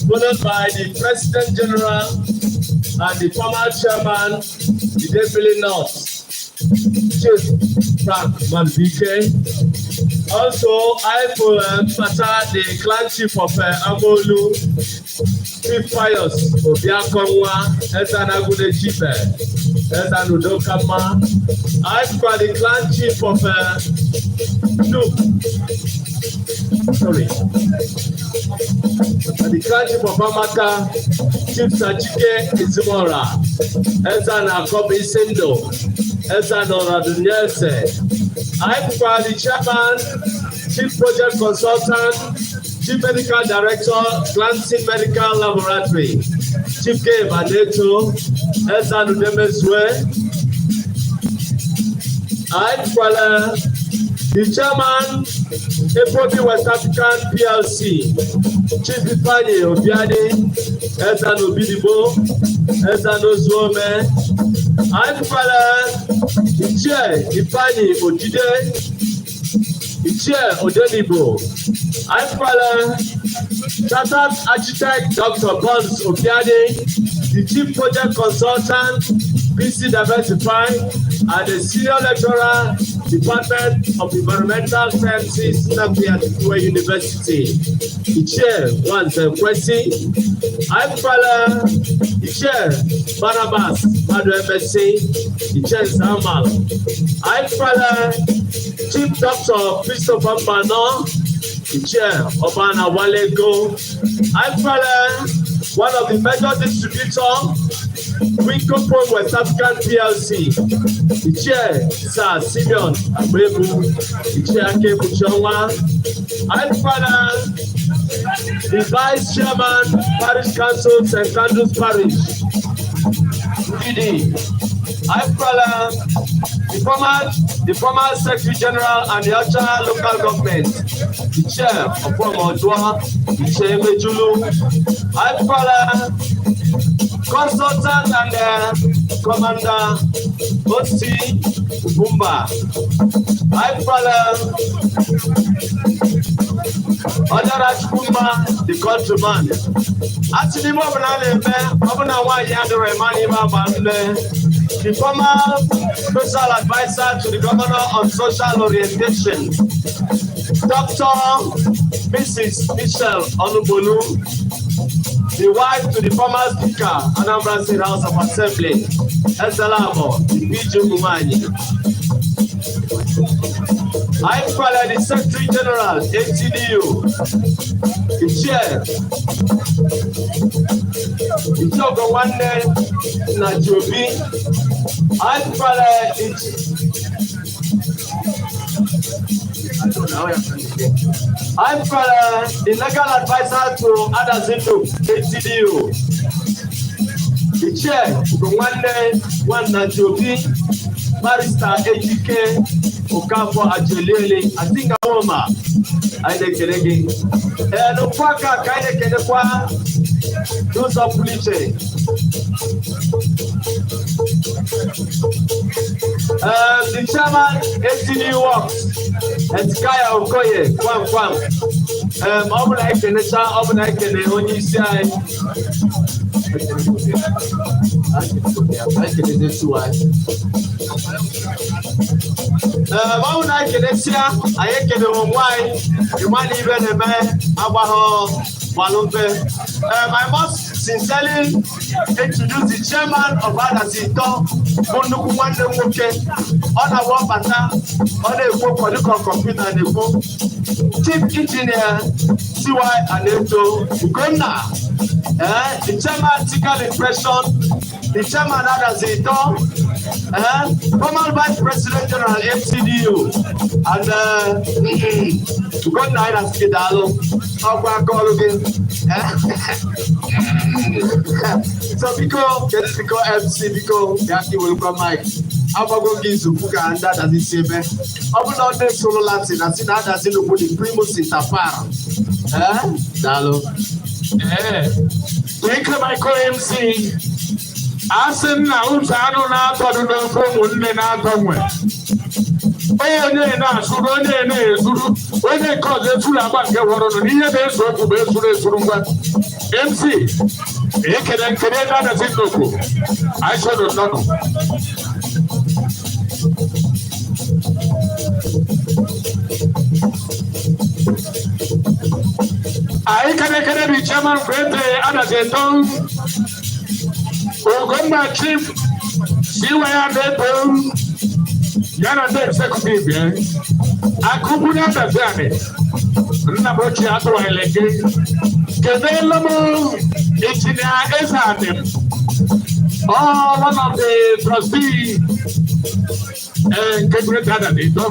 Followed by the President General and the former chairman, Idemili North, Chief Frank Manbike. Also, I will Pata, the clan chief of Amolu, Chief Pius Obiakonwa, Ezanagune Chife, Ezanudokama. I've got the clan chief of no, sorry, the clan chief of Amaka, Chief Sachike Izimora, Ezana Kobi Sindo, Ezana Radunyese. I've got the chairman, chief project consultant, chief medical director, Clancy Medical Laboratory, Chief Gabe Aneto, Ezana Udemezue. I've got the chairman, Epobi West African PLC, Chief Ifeanyi Obiadi, Ezana Obidibo, Ezana Ozuome. I've got Ichie Ifeanyi Ojide, Ichie Odenibo. I've got Chartered Architect Dr. Bonds Obiadi, the Chief Project Consultant, PC Diversify, and the Senior Lecturer, Department of Environmental Sciences, Nnamdi Azikiwe University. Ichie Nwanze Kwesi. I've got Ichie Barnabas Madu MSc, Ichie Samal. I've got Chief Doctor Christopher Mbano, Ichie Obana Walego. I've got one of the major distributor, Wincopone West African PLC, Ichie Sir Simeon Agbebu, Ichie Akebuchonwa. I've got the Vice Chairman, Parish Council, St. Andrews Parish, Ndidi. I've got the former Secretary General and the Ocha local government, the chair of Odua, the chair Mejulu. I've got consultant and Commander Osi Bumba. I've got Ọjara Chukwuma, the countryman. Asị n'ime ọbụla a na-eme, ọbụna nwaanyị adịrọ eme n'ime agba nne. The former special advisor to the governor on social orientation, Dr. Mrs. Michelle Onubolu, the wife to the former Speaker, Anambra State House of Assembly, Ezelabo, the PG Ụmụnwaanyị. I call the Secretary General, ATDU, the Chair, Ichie Ogonwanne Nnaji. I call the I'm the legal advisor to Adazindu, ATDU. The chair, Ugonwanne Nwannaji Obi, Barrister Ejike Okafor Ajeliele, Atinga Woma, anyị na-ekele gị. Ee, n'ofu aka ka anyị na-ekelekwa n'ụzọ pụrụ iche. The chairman, ATD Works, Etikaya Okoye, Kwam Kwam. Ọ bụ na ekenecha, ọ bụ na ekene onye isi anyị. Ee, ọ bụ na ekenesịa, anyị ekene onwe anyị, ịma na ibe na-eme agbaghọ gbalụmpe. I must sincerely introduce the chairman of Adazi Ito, bụ nnukwu nwanne m nwoke. Ọ na-agba bata, ọ na-ekwu okwu dịka kọmputa na-ekwu. Chief Engineer CY Aneto Ugonna, the chairman Tical Impression, the chairman Adazi Ito, former Vice President General FCDU, and Ugonna anyị na-asị gị daalụ, ọkwa aka ọrụ gị. So biko, kedu biko MC, biko bịa ka iwerekwa mic. Agbago gị nzukwu ka ndị Adazi si eme. Ọ bụ na ọ dị soro Latin na si na Adazi nnukwu the primus inter pares. Daalụ. Ee, dịka Michael MC, asị m na ụzọ anụ na-atọ dị n'ofe ụmụnne na-atọ nwe. Onye na-asụrụ, onye na-esuru, onye nke ọzọ esuru agba nke hụrụnụ n'ihe na-eso okwu bụ esuru esuru. Ngwa, MC, ekele nkele ndị Adazi Nnukwu, anyị soro nnọnụ. Anyị kene kene bụ chairman Great Adazi Eto, Ugomma Chief siwa ya na-eto ya na ndị executive ya akụkụ na Adazi Anị. Nna m ochie atụwaghịla gị. Keneela m Engineer Eze Anim, oh, one of the trustees nke Great Adazi Eto.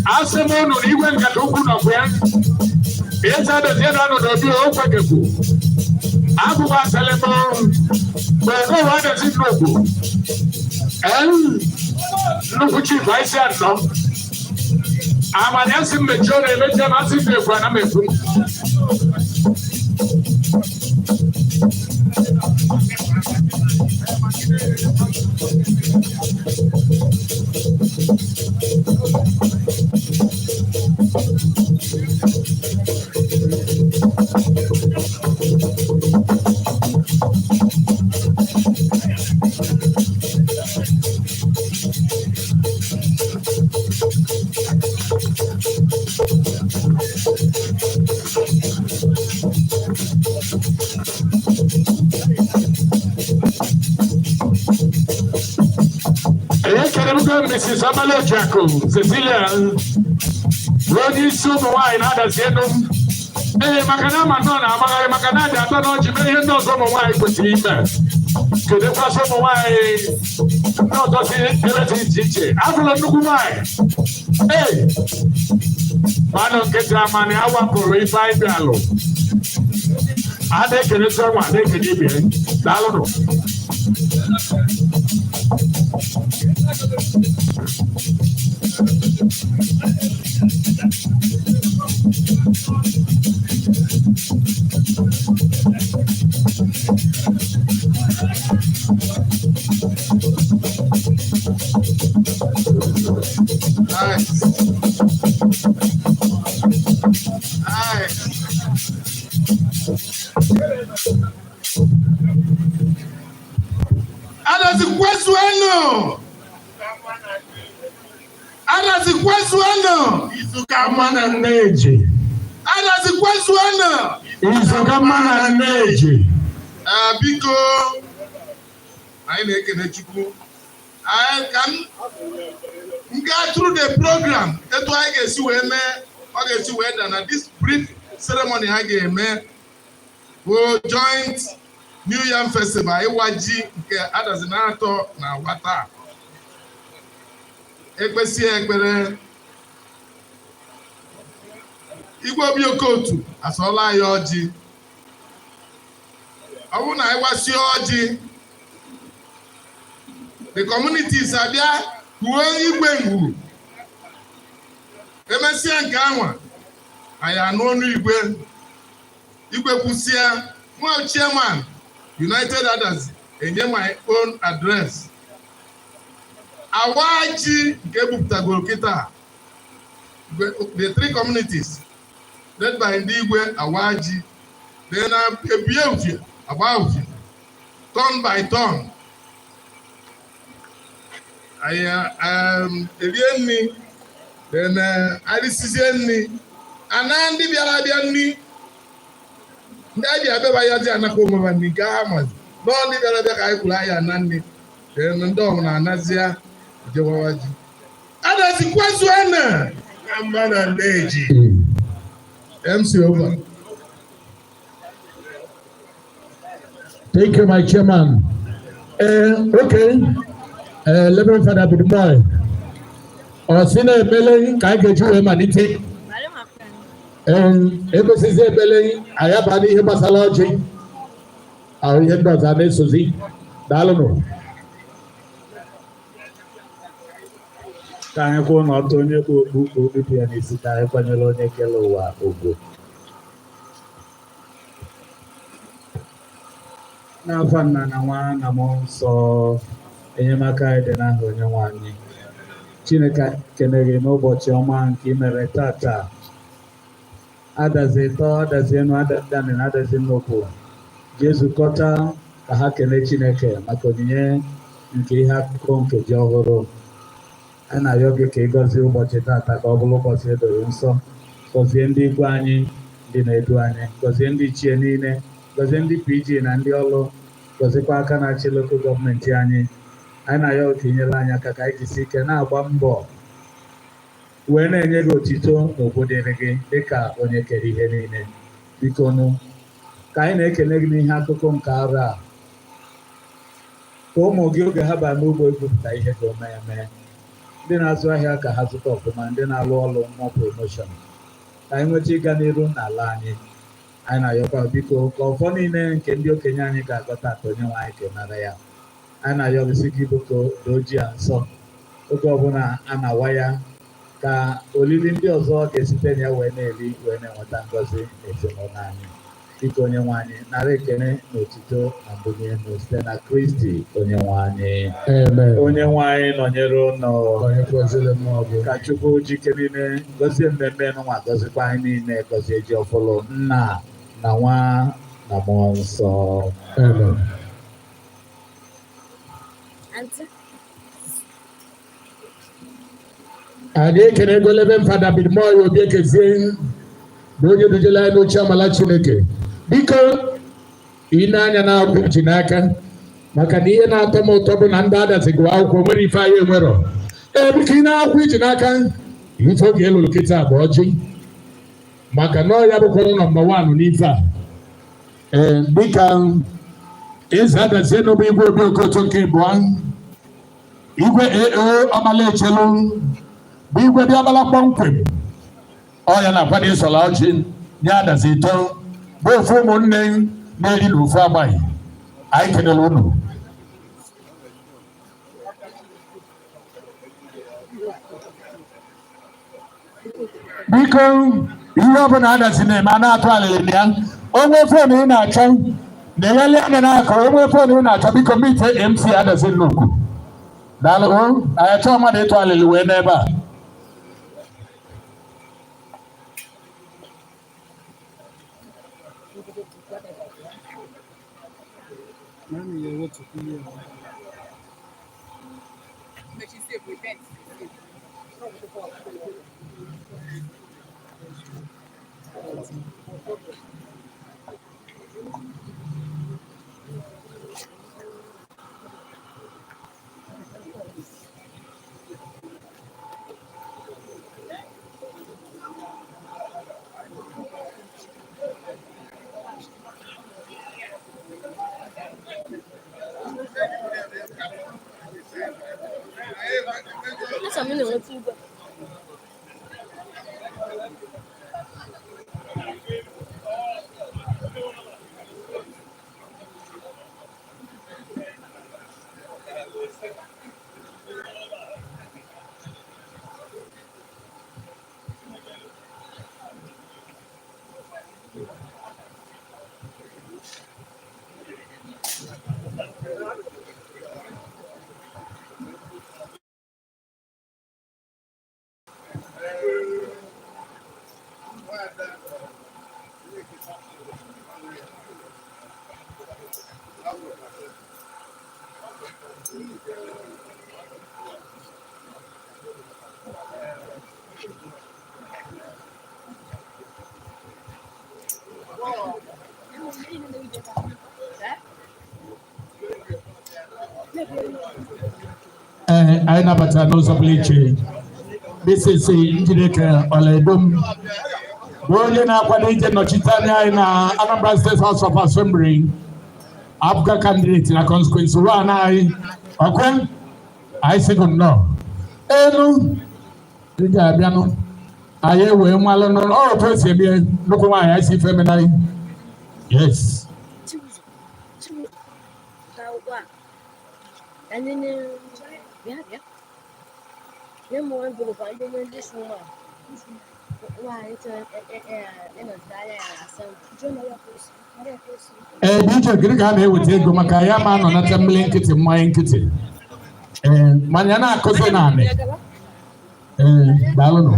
Asị m unu na igwe nkata ukwu nọkwa ya. Eze Adazi na-anọ n'obi okwekekwu abụghị asịlị m mgbe ụwa Adazi Nnukwu nnukwu chief anyị si anọ amanya asị m mechie ọ na-emechi ma asị m ekwu ana m ekwu. Ekele m go Mrs. Amalojiaku Cecilia, bụ onye isi ụmụ nwaanyị na-adazi elu. Ee, maka na ama nọ na-amagharị maka na adị atọ n'ọjị mee ihe ndị ọzọ ụmụ nwaanyị kwesịrị ime. Kedukwasị ụmụ nwaanyị ndị ọzọ si ebe dị iche iche abụla nnukwu nwaanyị. Ee, mmanụ nkịtị amanị awapụrụ ife anyị bịalụ a na-ekelesi ọnwa na-ekele ibe. Daalụnụ. Nice. Nice. Adazi kwezuenu! Adazi kwezuenu! Izuka mma na nneji. Adazi kwezuenu! Izuka mma na nneji. Ah, biko, anyị na-ekene Chukwu. Anyị ka m gaa through the program etu anyị ga-esi wee mee, ọ ga-esi wee da na this brief ceremony ha ga-eme bụ joint New Yam Festival, ịwa ji nke Adazi na atọ na awa taa. Ekpesie ekpere, Igwe Obi Okotu asọọla anyị ọjị. Ọ bụrụ na anyị wasie ọjị, the communities abịa kwuo igwe ngwuru. Emesịa nke anwa, anyị anụ ọnụ igwe. Igwe kwụsịa, mụ chairman United Adazi enye my own address. Awa ji nke ebupụtagoro kịta, the three communities led by ndị igwe awa ji, then ebie ufie, agba ufie turn by turn. Anyị erie nri, then arịsizie nri, ana ndị bịara abịa nri. Ndị abịa abịaba ya ji anakwa onwe ha nri nke ha mazi nọọ. Ndị bịara abịa ka anyị kwuru anyị ana nri, then ndị ọbụla anazịa jewawa ji. Adazi kwezuena! Mma na nneji. MC over. Thank you, my chairman. Okay, Reverend Father Bidumoy. Ọ sị na ekpele ka anyị ga-eji wee malite. Ebesizi ekpele, anyị aba n'ihe gbasara ọjị. Ahụ ihe ndị ọzọ a na-esozi. Daalụnụ. Ka anyị kwuo n'ọtọ onye kpu okpu ka okpu dị ya n'isi, ka anyị kwanyere onye kere ụwa ugwu. N'afọ Nna na Nwa na Mmụọ Nsọ, enyemaka anyị dị n'aha Onye nwe anyị. Chineke anyị ekene gị n'ụbọchị ọma nke i mere tata. Adazi Ịtọ, Adazi Enu, Adazi Anị na Adazi Nnukwu ji ezukọta ka ha kelee Chineke maka onyinye nke ihe akụkụ nke ji ọhụrụ. A na-arịọ gị ka ị gọzie ụbọchị tata ka ọ bụrụ ụbọchị edoro nsọ. Gọzie ndị igwe anyị, ndị na-edu anyị, gọzie ndị ichie niile, gọzie ndị PG na ndị ọrụ, gọziekwa aka na-achị local government anyị. Anyị na-arịọ ka i nyere anyị aka ka anyị jisi ike na-agba mbọ wee na-enye gị otito na ugwu dịrị gị dịka onye kere ihe niile. Biko nụ, ka anyị na-ekele gị n'ihe akụkụ nke arọ a, ka ụmụ gị oge ha baa n'ugbo igwupụta ihe ka o mee mee, ndị na-azụ ahịa ka ha zụta ọfụma, ndị na-alụ ọlụ more promotion, ka anyị nweta ịga n'iru n'ala anyị. Anyị na-ayọkwa biko ka ọfọ niile nke ndị okenye anyị ga-agọta ka onye nwe anyị kenara ya. Anyị na-ayọ gị sị gị biko doo ji a nsọ oge ọbụla a na-awa ya, ka olili ndị ọzọ ga-esite na ya wee na-eri wee na-enweta ngọzi n'ezinụlọ anyị. Biko onye nwe anyị, nara ekene na otito na mbuli elu site na Kristi onye nwe anyị. Amen. Onye nwe anyị nọnyere ụnụ. Nọnyekwazịrị mmụọ gị. Ka Chukwu jike niile gọzie mmemme nwa, gọzikwa anyị niile, gọzie ji ọfụlụ, nna na nwa na mmụọ nsọ. Amen. Auntie. Anyị ekenego Reverend Fada Bidmoy Obiekezie bụ onye dujela anyị n'oche amala Chineke. Biko ị na-anya na akwụkwọ ji n'aka, maka na ihe na-atọ m ụtọ bụ na ndị Adazi gụọ akwụkwọ nwere ife anyị enwerọ. Ee, biko ị na-akwụkwọ iji n'aka, ife oge elulu kịta bụ ọjị, maka na ọ ya bụkwara number one n'ife a. Ee, dịka eze Adazi Enu bụ Igwe Obi Okoto nke abụọ, Igwe AO Ọmala Echelu bụ igwe dị ọbala kpọmkwem, ọ ya na-akwado ịsọla ọjị nye Adazi Ịtọ bụ ofu ụmụnne na-eri na ofu agbaghị. Anyị kelere unu. Biko ihe ọbụla Adazi na-eme a na-atụ alịlị na ya. Onwe phone ị na-achọ na-egheli anya n'aka, onwe phone ị na-achọ, biko meet MC Adazi Nnukwu. Daalụ o, anyị achọghị mmadụ ịtụ alịlị wee n'ebe a. Achọrọ m ịna-enweta igwe. Ee, anyị nabatara n'ụzọ pụrụ iche Mrs. Njideka Ọlaedom bụ onye na-akwado ije nnọchite anya anyị na Anambra State House of Assembly, APGA candidate na constituency 1 anyị. Ọkwe anyị sị gị nnọọ elu iji abịanụ, anyị ewee malụ n'ụlọ ọ otu esi eme nnukwu nwaanyị anyị si ife emenarị. Yes. Chibuzo, Chibuzo, ka ugbu a. Ka ndị bịa bịa. Nye m envelope a ndị ndị si nwa. Nwaanyị chọrọ ịnọchite anya ya na assembly. Ee, DJ, gịnị ka a na-eweta ego maka ya ma nọ nata mmiri nkịtị, mmanya nkịtị? Ee, mana ya na-akụzi naanị. Ee, daalụnụ.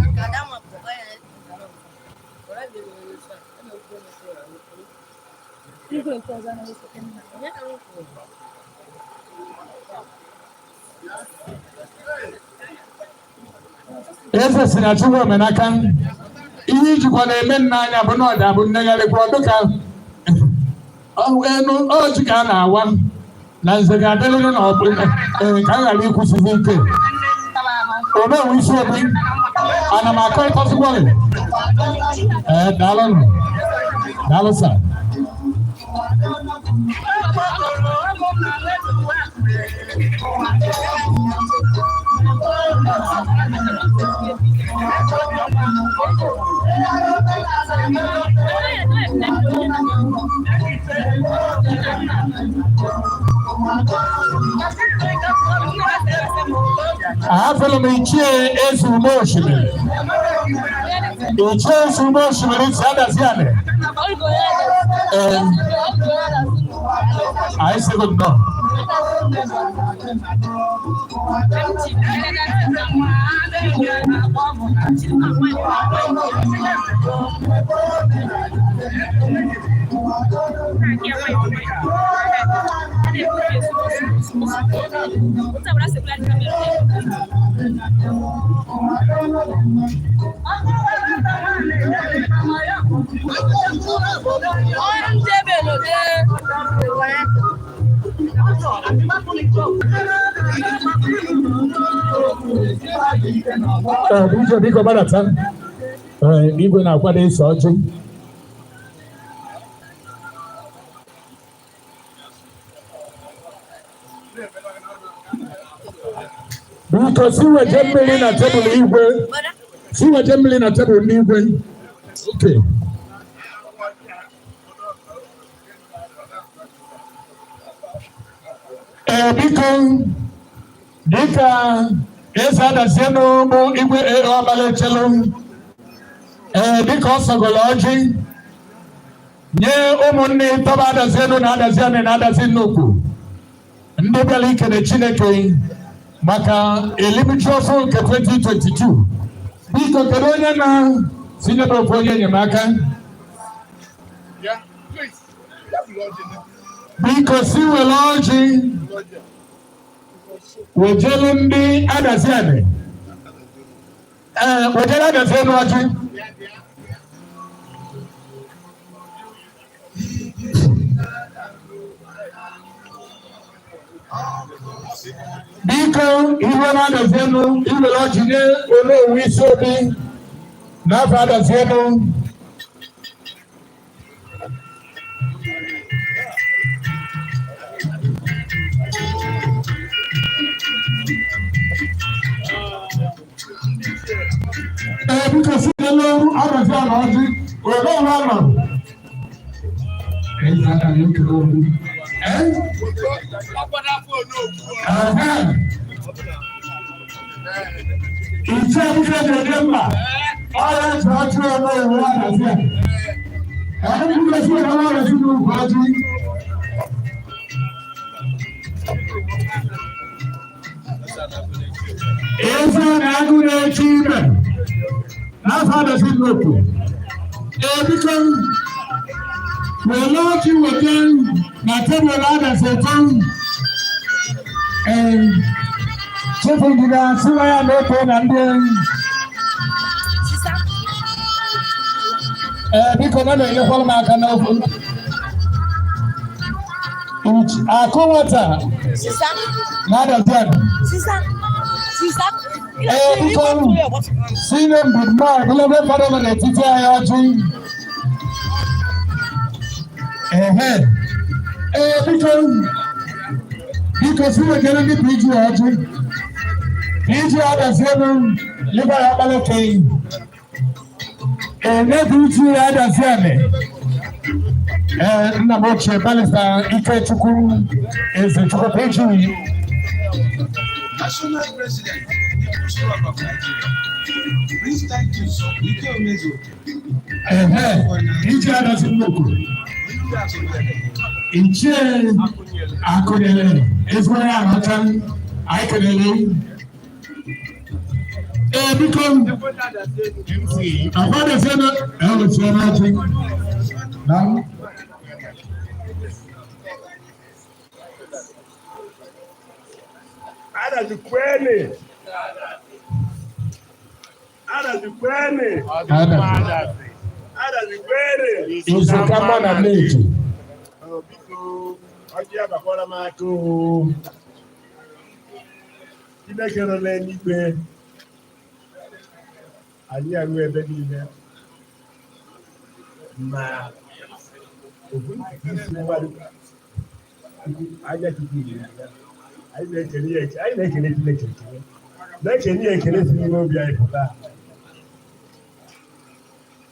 Eze si na Chukwu omenaka ihe ijikwa na-eme nna anya bụ na ọ ga-abụ nnegharịkwa dịka enu ọjị ka a na-awa na nze ga-adịrịrị na ọbụ ee ka a ghara ikwusizi ike. Omewu isi obi ana m akọ ịkọzikwa gị. Ee, daalụnụ, daalụ sa. Ahafụlụ m Ichie Eze Ume Osimiri. Ichie Eze Ume Osimiri si Adazi Anị. Ee, anyị sịgo nnọọ. Ee, biko biko gbadata. Ee, igwe na-akwado ịsọ ọjị. Biko si weje mmiri na tebụl igwe. Si weje mmiri na tebụl n'igwe. Okay. Ee, biko dịka eze adazienụ bụ igwe ọbalechelu, ee, dịka ọ sọgoro ọjị nye ụmụnne tọba Adazienu na Adaziani na Adazi Nnukwu ndị bịara ikele Chineke maka elimji ọfụ nke 2022, biko kedu onye na tinyere ofu onye enyemaka? Yeah, please. Biko si were ọjị wejelu ndị Adaziani, ee, wejelu Adazienu ọjị. Biko iwe na Adazienu iwere ọjị nye Onowu isi obi n'afọ Adazienu. Ee, biko si n'elu Adazienu ọjị Onowu anọ. Ee, ee. Iche nke na-ede mba, ọrịa ji ọjị Onowu Adazienu. Ee, biko si n'elu Adazienu ugwu ọjị. Eze na-agụ na-eche ime n'afọ Adazi Nnukwu. Ee, biko were ọjị weta na tebụl Adazi eto. Ee, chifu ngịga siwa ya na-eto na ndị enyi. Ee, biko na na-enyekwara m aka n'ofu. Akụ nwata na Adaziani. Ee, biko si na mbụmma ọbụla fọdụ nọ n'etiti anyị ọjị. Ehe. Ee, biko biko si wetara ndị PG ọjị. PG Adazienu Igwe ya Ọkpaleke. Ee, ne PG Adaziani. Ee, nna m ochie Barrister Ikechukwu Ezechukwu PG. National President, People's Club of Nigeria, Prince Titus Ike Umezuoke. Ehe, PG Adazi Nnukwu. Ichie Akụnyere ezigbo ya anọcha anyị kelere. Ee, biko, akwadesi na ewusie n'ọchị na Adazi kwene. Adazi kwene. Adazi. Adazi kwene. Nzukọ na nneji. Ọ, biko, ọjị abakwara m aka oo. Chineke nọ n'eluigwe. Anyị arụ ebe niile. Ma ofu ntutu isi mmadụ anya Chukwu nyere ya. Anyị na-ekele ya anyị na-ekele Chineke ekele. Na-ekele ya ekele si n'ime obi anyị pụta.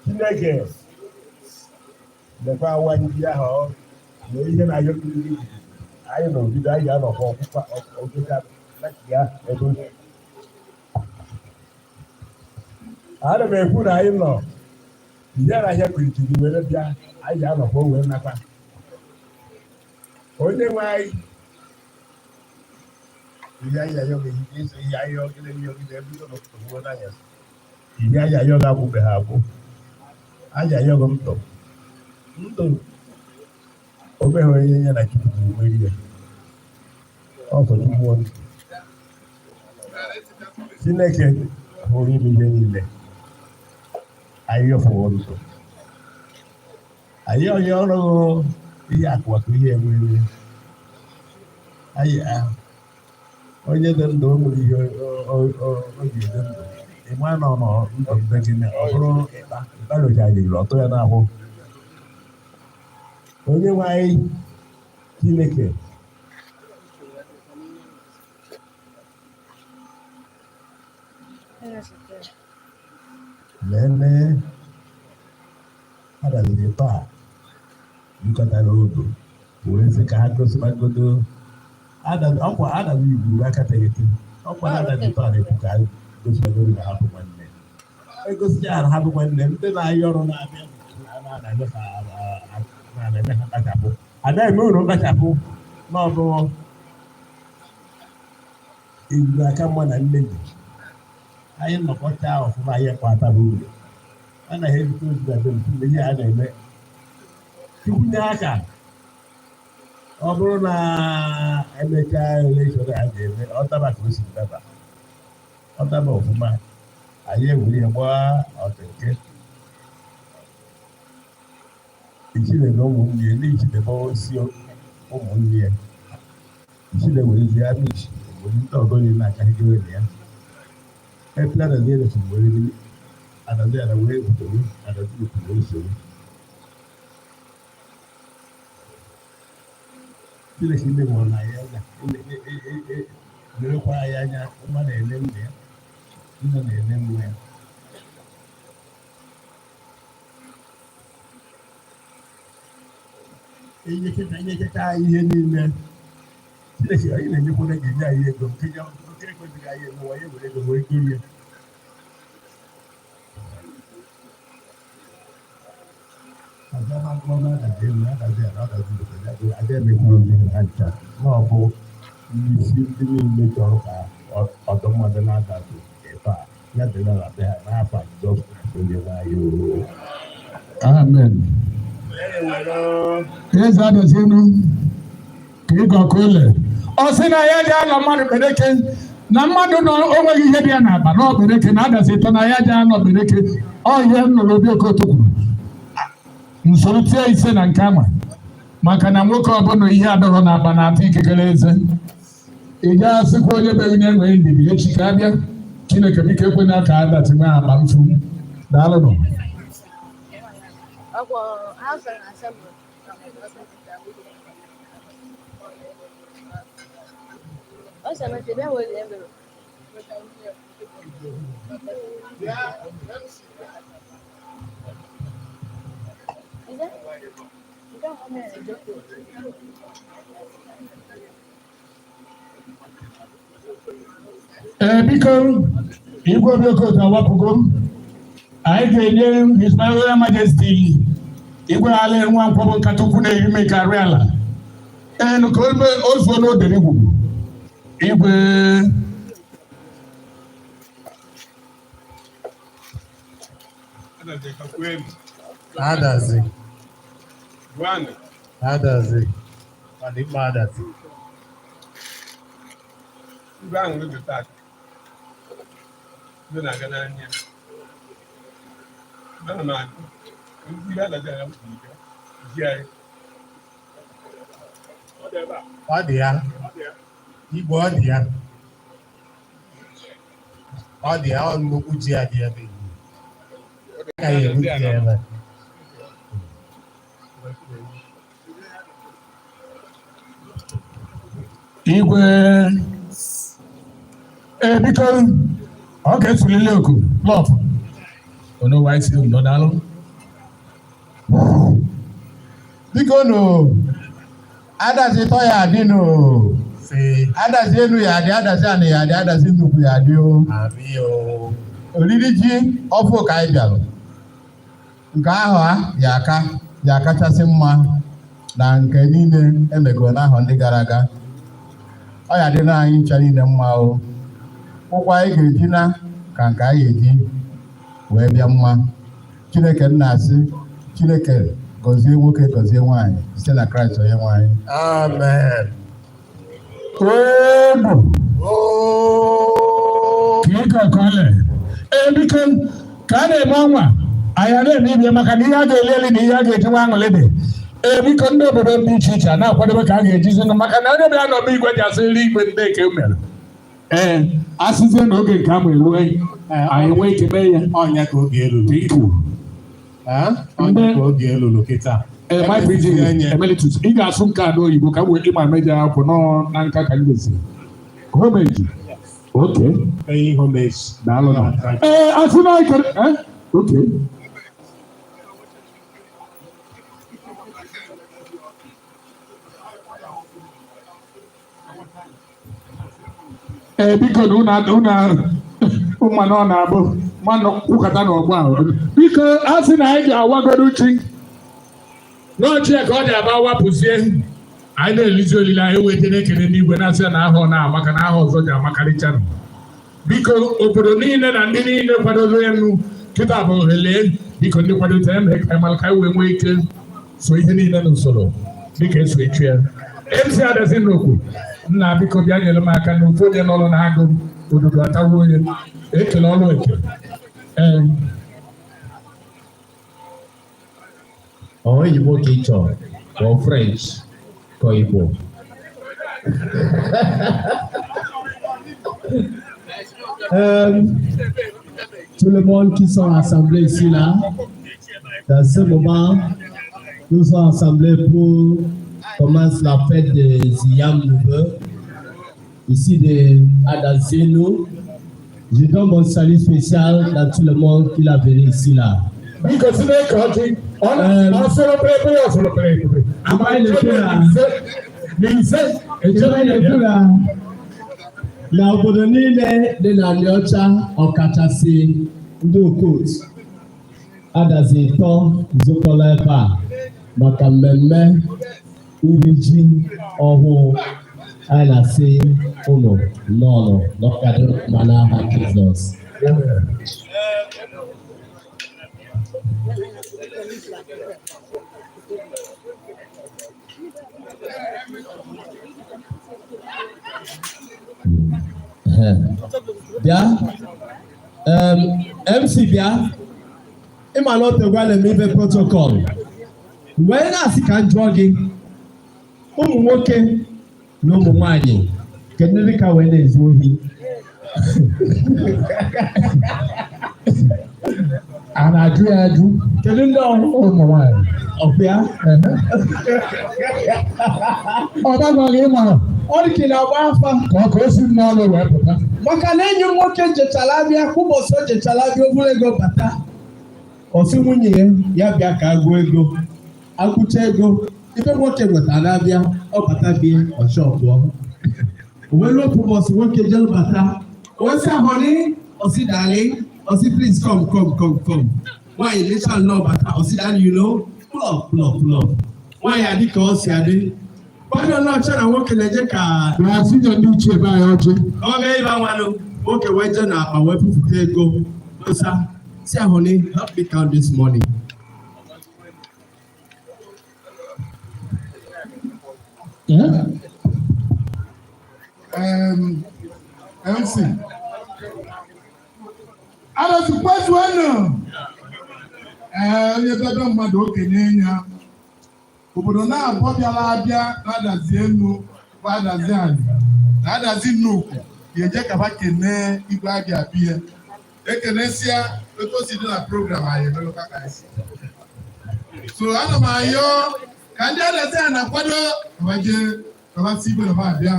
Chineke lekwa awa ndị ahụ na ihe na-ayọ mmiri anyị nọ bido anyị ga-anọkọ ọkpụkpa ọkpụkpa ya ebe o si. Ana m ekwu na anyị nọ ihe na ahịa kirikiri were bịa anyị ga-anọkwa wee nata onye nwe anyị ihe anyị ayọ ga-ehite isi ihe anyị ọgịle ihe ọgịle ebido n'ụtụtụ ruo n'anyasị ihe anyị ayọ ga-agwụbeghị agwụ anyị ayọghị ndụ ndụ o meghị onye ya na Chukwu ji nwere ya ọ sọ Chukwu ọnụ. Chineke hụrụ ime ihe niile anyị yọfụrụ ndụ anyị onye ọrụ ihe akụwakụ ihe enwere anyị ahụ onye dị ndụ o nwere ihe o ji dị ndụ ịma na ọ nọ ndụ mbe gị na ọ bụrụ ịkpa ịkpa ọtọ ya n'ahụ onye nwe anyị Chineke lelee adaziri taa jikọtara obi wee sị ka ha gosibagodo ọkwa adazi igwuru aka teghete ọkwa na adazi taa na-ekwu ka ha gosibagodo na ha bụ nwanne egosi ya na ha bụ nwanne ndị na-ayọ ọrụ na-abịa na-eme ha na-eme ha mkpachapụ ada eme unu mkpachapụ n'ọbụ igwuru aka mma na nne ji anyị nọkọta ọfụma anyị kwatara uru anaghị ebute ozu na be m mgbe ihe a na-eme Chukwu nye aka ọ bụrụ na emechaa elekshọn a ga-eme ọ daba ka o si daba ọ daba ọfụma anyị ewere ya gbaa ọtịnke ichile na ụmụnne ya na ichile bụ osi ụmụnne ya ichile were ya michi were ndị ọzọ niile aka higere na ya epi adazi ere si were adazi ada were usoro adazi usoro usoro Chineke ndị nwụrụ na ya lerekwa ya anya nwa na-ele nne ya nna na-ele nwa ya enyecheta ihe niile Chineke anyị na-enyekwara gị nye anyị ego nke ya nke ekwesịghị anyị emewa ya were ego wee gorie ma ọ bụ isi ndị niile chọrọ ka ọdụmmadụ na-adazụ ebe a ya dịla na be ha n'afọ Jizọs Kraịst onye nwe anyị oo. Amen. Eze adazienu ka ịgọ ka ole. Ọ sị na ya ji anọ mmadụ kpereke na mmadụ nọ o nweghị ihe dị ya n'akpa na okpereke na adazi ịtọ na ya ji anọ kpereke ọ ihe m nụrụ Obi Okoto kwuru. Nsoro tie ise na nke ama maka na nwoke ọbụla ihe adọrọ n'akpa na-ata ikikere eze. Ị ga-asịkwa onye beghị na-enweghị ndidi echi ka abịa Chineke biko ekwena ka adati nwee akpa mfu. Daalụnụ. Ọkwa House and Assembly. Ọ sị na bịa were envelope. Is that? Nke a mere joke. Ee, biko, Igwe Obi Okoto awapụgo m. Anyị ga-enye His Royal Majesty Igwe ala nwa nkwọ bụ nkata ukwu na-eri karị ala. Ee, nụ ka o zuo n'odere igwu. Igwe Adazi kwenu. Adazi. Bwana. Adazi. Ọ dị mma Adazi. Igwe ahụ n'oge taa. Ndị na-aga n'anya. Ana m agụ. Ndị ihe Adazi anya bụ ike. Ji anyị. Ọ dị ebe a. Ọ dị ya. Ọ dị ya. Igwe ọ dị ya. Ọ dị ya, ọ nnukwu ji ya dị ebe. Aka ya ebute ya ebe. Igwe ee, biko, ọ ga-esulili oku lọf onowa isi ndo. Daalụ. Biko nụ, Adazi tọ ya adị nụ. Adazi enu ya adị, Adazi anị ya adị, Adazi nnukwu ya adị o. Oriri ji ọfụ ka anyị bịalụ nke ahụ a ya aka ya akachasị mma na nke niile emegoro n'ahọ ndị gara aga. Ọ ya dịrị anyị ncha niile mma o. Ụkwụ anyị ga-eji na ka nke anyị eji wee bịa mma. Chineke nna asị Chineke gọzie nwoke, gọzie nwaanyị, site na Kraịst onye nwe anyị. Amen. Egwu ka ike ọkọle. Ee, biko, ka a na-eme ọnwa anyị a na-eme ibie maka na ihe a ga-eli eli na ihe a ga-eji nwa aṅụrị dị. Ee, biko, ndị obodo dị iche iche a na-akwadobe ka a ga-ejizi nụ maka na onye bịa n'ọba igwe ji asịrị igwe ndị eke mere. Ee, asịzie na oge nke ahụ erue, anyị nwee ike mee ya. Ọnya ka oge eruru. Thank you. Ọnya ka oge eruru kịta. Ee, my PG Emeritus, ị ga-asụ nke a n'oyibo ka m wee ịma meja akwụkwọ nọ na nka ka m gosiri. Homage. Okay. Paying homage. Daalụ na. Ee, asị na ekere. Eh? Okay. Ee, biko, na unu ụmụ na ọ na-abụ mmanụ kwukọta n'ọgbọ ahụ. Biko, a sị na anyị ga-awagodo chi n'ọchị ya ka ọ dị aba wapụzie. Anyị na-elizi olile anyị wee jee na-ekele n'igwe na-asị ya na aha ọ na-amaka na aha ọzọ ji amakarịcha nụ. Biko, obodo niile na ndị niile kwadoro elu kịta bụ ohere. Biko, ndị kwadote eme ka anyị mara ka anyị wee nwee ike so ihe niile n'usoro dịka eso echu ya. MC Adazi Nnukwu nna, biko, bịa nyere m aka na ofu onye nọrọ na-agụ ododo atagbuo onye ekele ọrụ eke. Ee. Ọ oyibo ka ị chọrọ, ka ọ French, ka ọ Igbo? Tout le monde qui sont assemblés ici là, dans ce moment, nous sommes assemblés pour commencer la fête des Yam Nouveau, ici de Adazeno. Je donne mon salut spécial à tout le monde qui l'a venu ici là. Biko, si na-eke ọjị ọ ọ sọrọ pere ọ sọrọ pere na ise. Echebe na-ekwu na na obodo niile dị na Anịọcha, ọkachasị ndị Okot, Adazi ịtọ zukọrọ ebe a maka mmemme iri ji ọhụụ. Anyị na-asị ụnụ nnọọ n'ọkadị ma n'aha Jizọs. Bịa, MC, bịa. Ịma na otegwa na-eme ibe protocol wee na-asị ka m jụọ gị, ụmụ nwoke na ụmụ nwanyị, kedu ndị ka wee na-ezu ohi? A na-ajụ ya ajụ? Kedu ndị ọrụ? Ụmụ nwaanyị. Ọbịa. Ọ gbagwaghị ịma. Ọ dị ka ị na-agba afa. Ka ọ ka o si m n'ọnụ wee pụta. Maka na enyi m nwoke jechara abịa kwa ụbọchị, o jechara abịa, o buru ego bata, ọ sị nwunye ya, ya bịa ka agụọ ego, agụcha ego ife nwoke nwetara na-abịa, ọ bata bie ọchọ pụọ. O wee ruo otu ụbọchị, nwoke jere bata, o sị, "Honey." Ọ sị, "Darling." Ọ sị, "Please come, come, come, come." Nwaanyị lecha nnọọ bata, ọ sị, "Darling, you know, pull up, pull up, pull up." Nwaanyị adị ka ọ si adị gbado n'ọcha na nwoke na-eje ka Na sinye ndị ichie be anyị ọjị. Ọ ga ịba nwanụ nwoke wee jee n'akpa wee pụpụta ego dosa. Say, honey, help me count this money. Yeah? MC. Adazi kwezuenu. Ee, onye bebe mmadụ okenye ya. Obodo na-abụọ bịara abịa na-adazi enu bụ adazi anyị na adazi nnukwu ga-eje kaba kenee igwe abịa bie. Ekenesịa etu o si dị na program anyị emelụka ka anyị si. So ana m ayọ ka ndị adazi a na-akwado kaba jee kaba si igwe na ba abịa.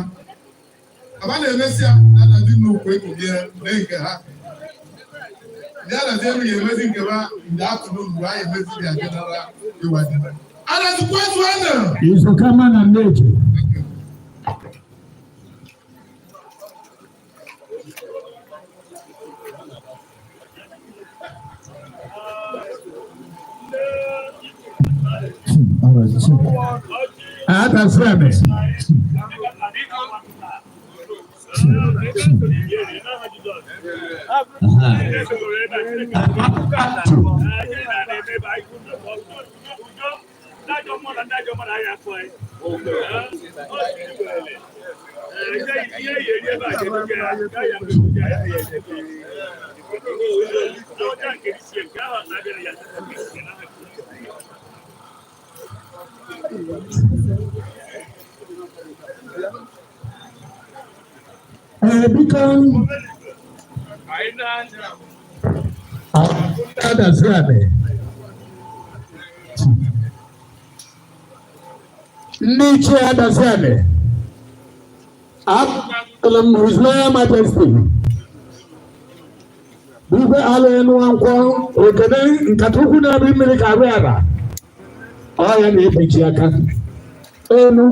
Kaba na-emesịa na adazi nnukwu ekulie mee nke ha. Ndị adazi enu ga-emezi nke ha mgbe atụrụ mgbe anyị emezi ya general ịwa ji. Adazi kwezuenu! Izukama na Nneji. Adazi Ame. Ee, biko Adazi Ame. Ndị ichie Adazi Ame. Akpọrọ m His Royal Majesty. Igwe Alụ Nwankwọ Okene nkata ukwu na-ebi mmiri ka arụ ala. Ọ ya na-ebichi aka. Elu.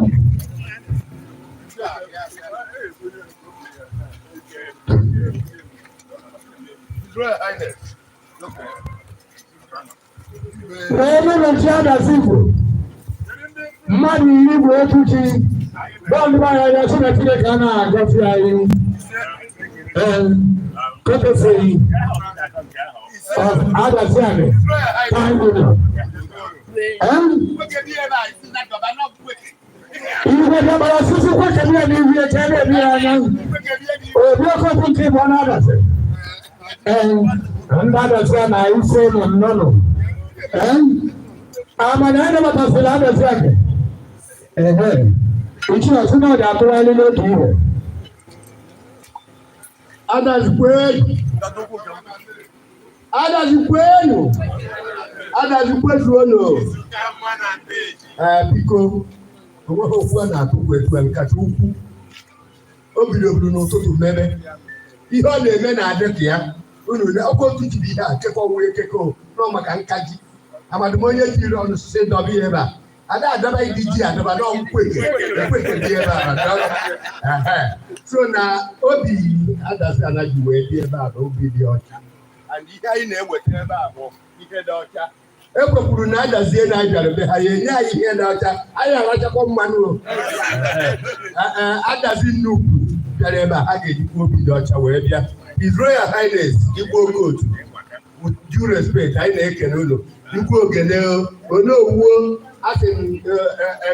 Elu na chi Adazi Igbo. Mmadụ 10 bụ otu chi. Bọọlụ gbara ya sị na Chineke anaghị agọzi anyị. Ee, courtesy of Adazi Ame. Thank you. Igwe bịabara osisi kwekere ya n'ihu ya ka ebe ebi ya anya. Obi okokwu nke ịbụ na Adazi. Ee, ndị Adazi a na ise nọ nnọnụ. Ee, amana anyị nabatasịrị Adazi Ame. Ehe, ichi ọsị na ọ ga-atụgharị n'otu ihe. Adazi kwenu. Adazi kwenu. Adazi kwezuonu. Ee, biko, onweghị okwu a na-atụkwu etu a nkacha ukwu. O bidoburu n'ụtụtụ mebe. Ihe ọ na-eme na-adị ka ya. Unu ọkụ otu jiri ihe a kekọ wee kekọ nọ maka nkaji. Amadụ m onye jiri ọnụ sị dọba ihe ebe a. Ada adaba ịdị ji adaba n'ọgwụkwọ eke. Ekweke dị ebe a. So na obi Adazi anaghị wee dị ebe a na obi dị ọcha. And ihe anyị na-eweta ebe a bụ ihe dị ọcha. E kwekwuru na Adazie na anyị bịara be ha ya enye anyị ihe dị ọcha. Anyị arachakwa mmanụ o. Adazi nnukwu bịara ebe a ha ga-ejikwa obi dị ọcha wee bịa. His Royal Highness Igwe Okotu, with due respect, anyị na-ekene unu. Igwe Ogene Onowuo asị m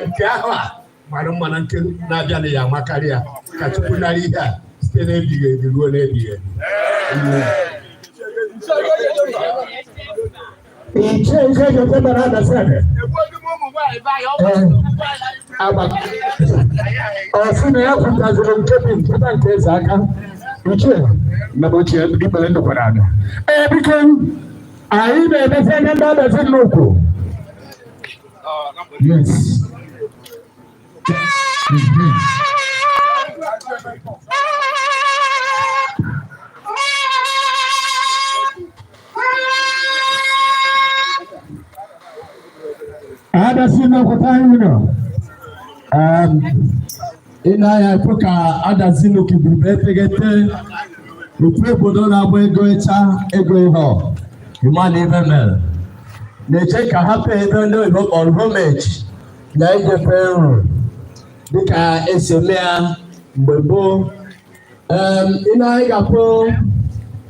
nke ahụ a mara mma na nke na-abịa na ya amakarị ya ka Chukwu nara ihe a site n'ebighị ebi ruo n'ebighị ebi. Ichie ike ga-edebara Adazi Ame. Ee, agba. Ọ sị na ya kwutaziri nke bi nkịta nke eze aka. Ichie, nna m ochie ikpere ndụkwara ala. Ee, biko, anyị na-emezi anya ndị Adazi nnukwu. Yes. Adazi nnukwu thank you. Ị na-anya ekwe ka Adazi nnukwu gburu eteghete ofu obodo na-agba ego ịcha ego ihe ịma na ibe mere na-eche ka ha pee ebe ndị oyibo kpọrọ homage na ijefe nru dịka esi eme ya mgbe gboo. Ị na-anya ga-afụ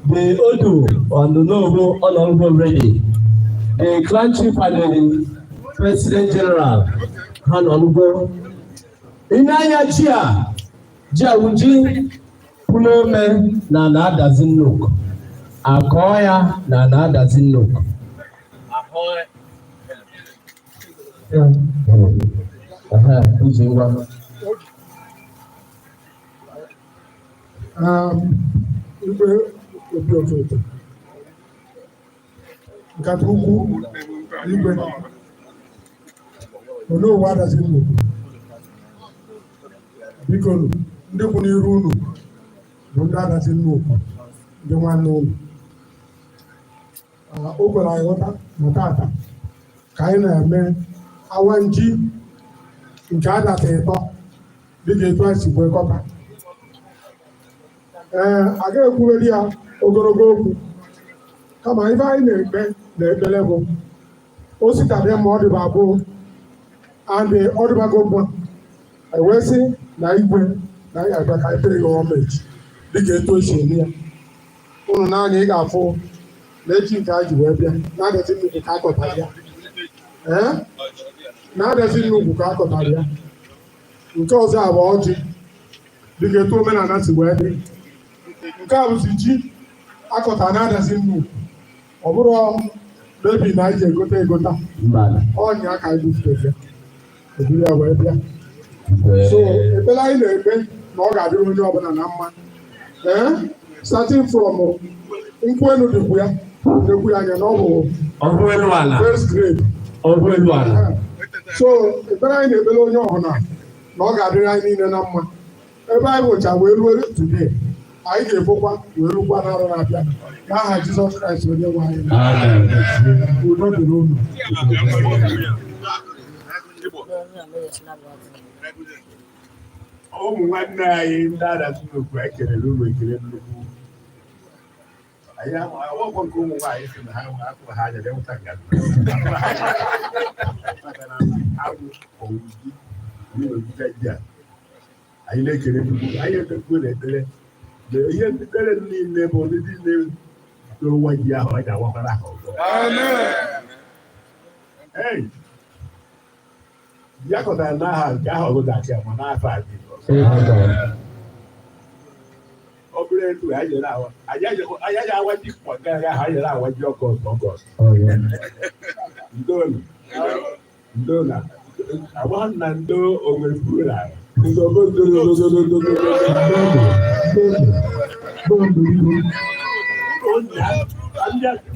The Odu on the Nobu Honorable ready. The clan chief and the President General ha nọ n'ugbo. Ị na-anya ji a, ji a wụ ji pụrụ ome na na Adazi Nnukwu. Akọọ ya na na Adazi Nnukwu. Ehe, uche ngwa. Igwe Obi Okeke, nkata ukwu igwe Onowu Adazi Nnukwu, biko nụ, ndị kwụ n'iru unu bụ ndị Adazi Nnukwu, ndị nwanne unu. Ah, o kwere anyị ghọta na tata ka anyị na-eme awa ji nke Adazi ịtọ dịka etu anyị si kwekọta. Ee, agaghị ekwubeli ya ogologo okwu, kama ife anyị na-ekpe na ekpere bụ o sitadị ma ọ dịba abụọ and ọ dịbago mma, ewee sị na igwe na anyị abịa ka anyị pere ya homage dịka etu o si eme ya. Unu n'anya, ị ga-afụ na echi nke anyị ji wee bịa na-Adazi Nnukwu ka akọtara ya. Ee, na-Adazi Nnukwu ka akọtara ya. Nke ọzọ a bụ ọjị dịka etu omenala si wee dị. Nke a bụzi ji akọtara na-Adazi Nnukwu. Ọ bụrụ bebi na anyị ji egota egota ọnya ka anyị bufutere ya, eburu ya wee bịa. So ekpere anyị na-ekpe na ọ ga-adịrị onye ọbụla na mma. Ee, starting from nkwụ elu dịkwu ya na-ekwu ya anya na ọ bụ Ọhụ elu ala. first grade. Ọhụ elu ala. So ekpere anyị na-ekpere onye ọbụla na ọ ga-adịrị anyị niile na mma. Ebe anyị nwụcha wee ruo today, anyị ga-efokwa wee rukwa n'arọ na-abịa, n'aha Jizọs Kraịst onye nwe anyị. Amen. Udo dịrị unu. Ụmụ nwanne anyị ndị Adazi Nnukwu, ekelere unu ekele nnukwu. Anyị ọgbọgbọ nke ụmụ nwaanyị si na ha atụrụ ha anya bịa ngaji maka na agwụ owuji na ji a. Anyị na-ekele Chukwu, anyị ekpekwu na ekpere na ihe ekpere niile bụ ndị niile n'ụwa ji ahụ anyị ga-awakwara ha ọzọ. Hey, ya kọtara n'aha nke ahụ ọzọ ga-achị ma n'afọ a dị ọ bụrụ etu anyị jere awa, anyị aja awa ji nke ahụ, anyị jere awa ji August August. Ndo ndo na agba na ndo onwere plural ndo ndo ndo ndo ndo ndo ndo ndo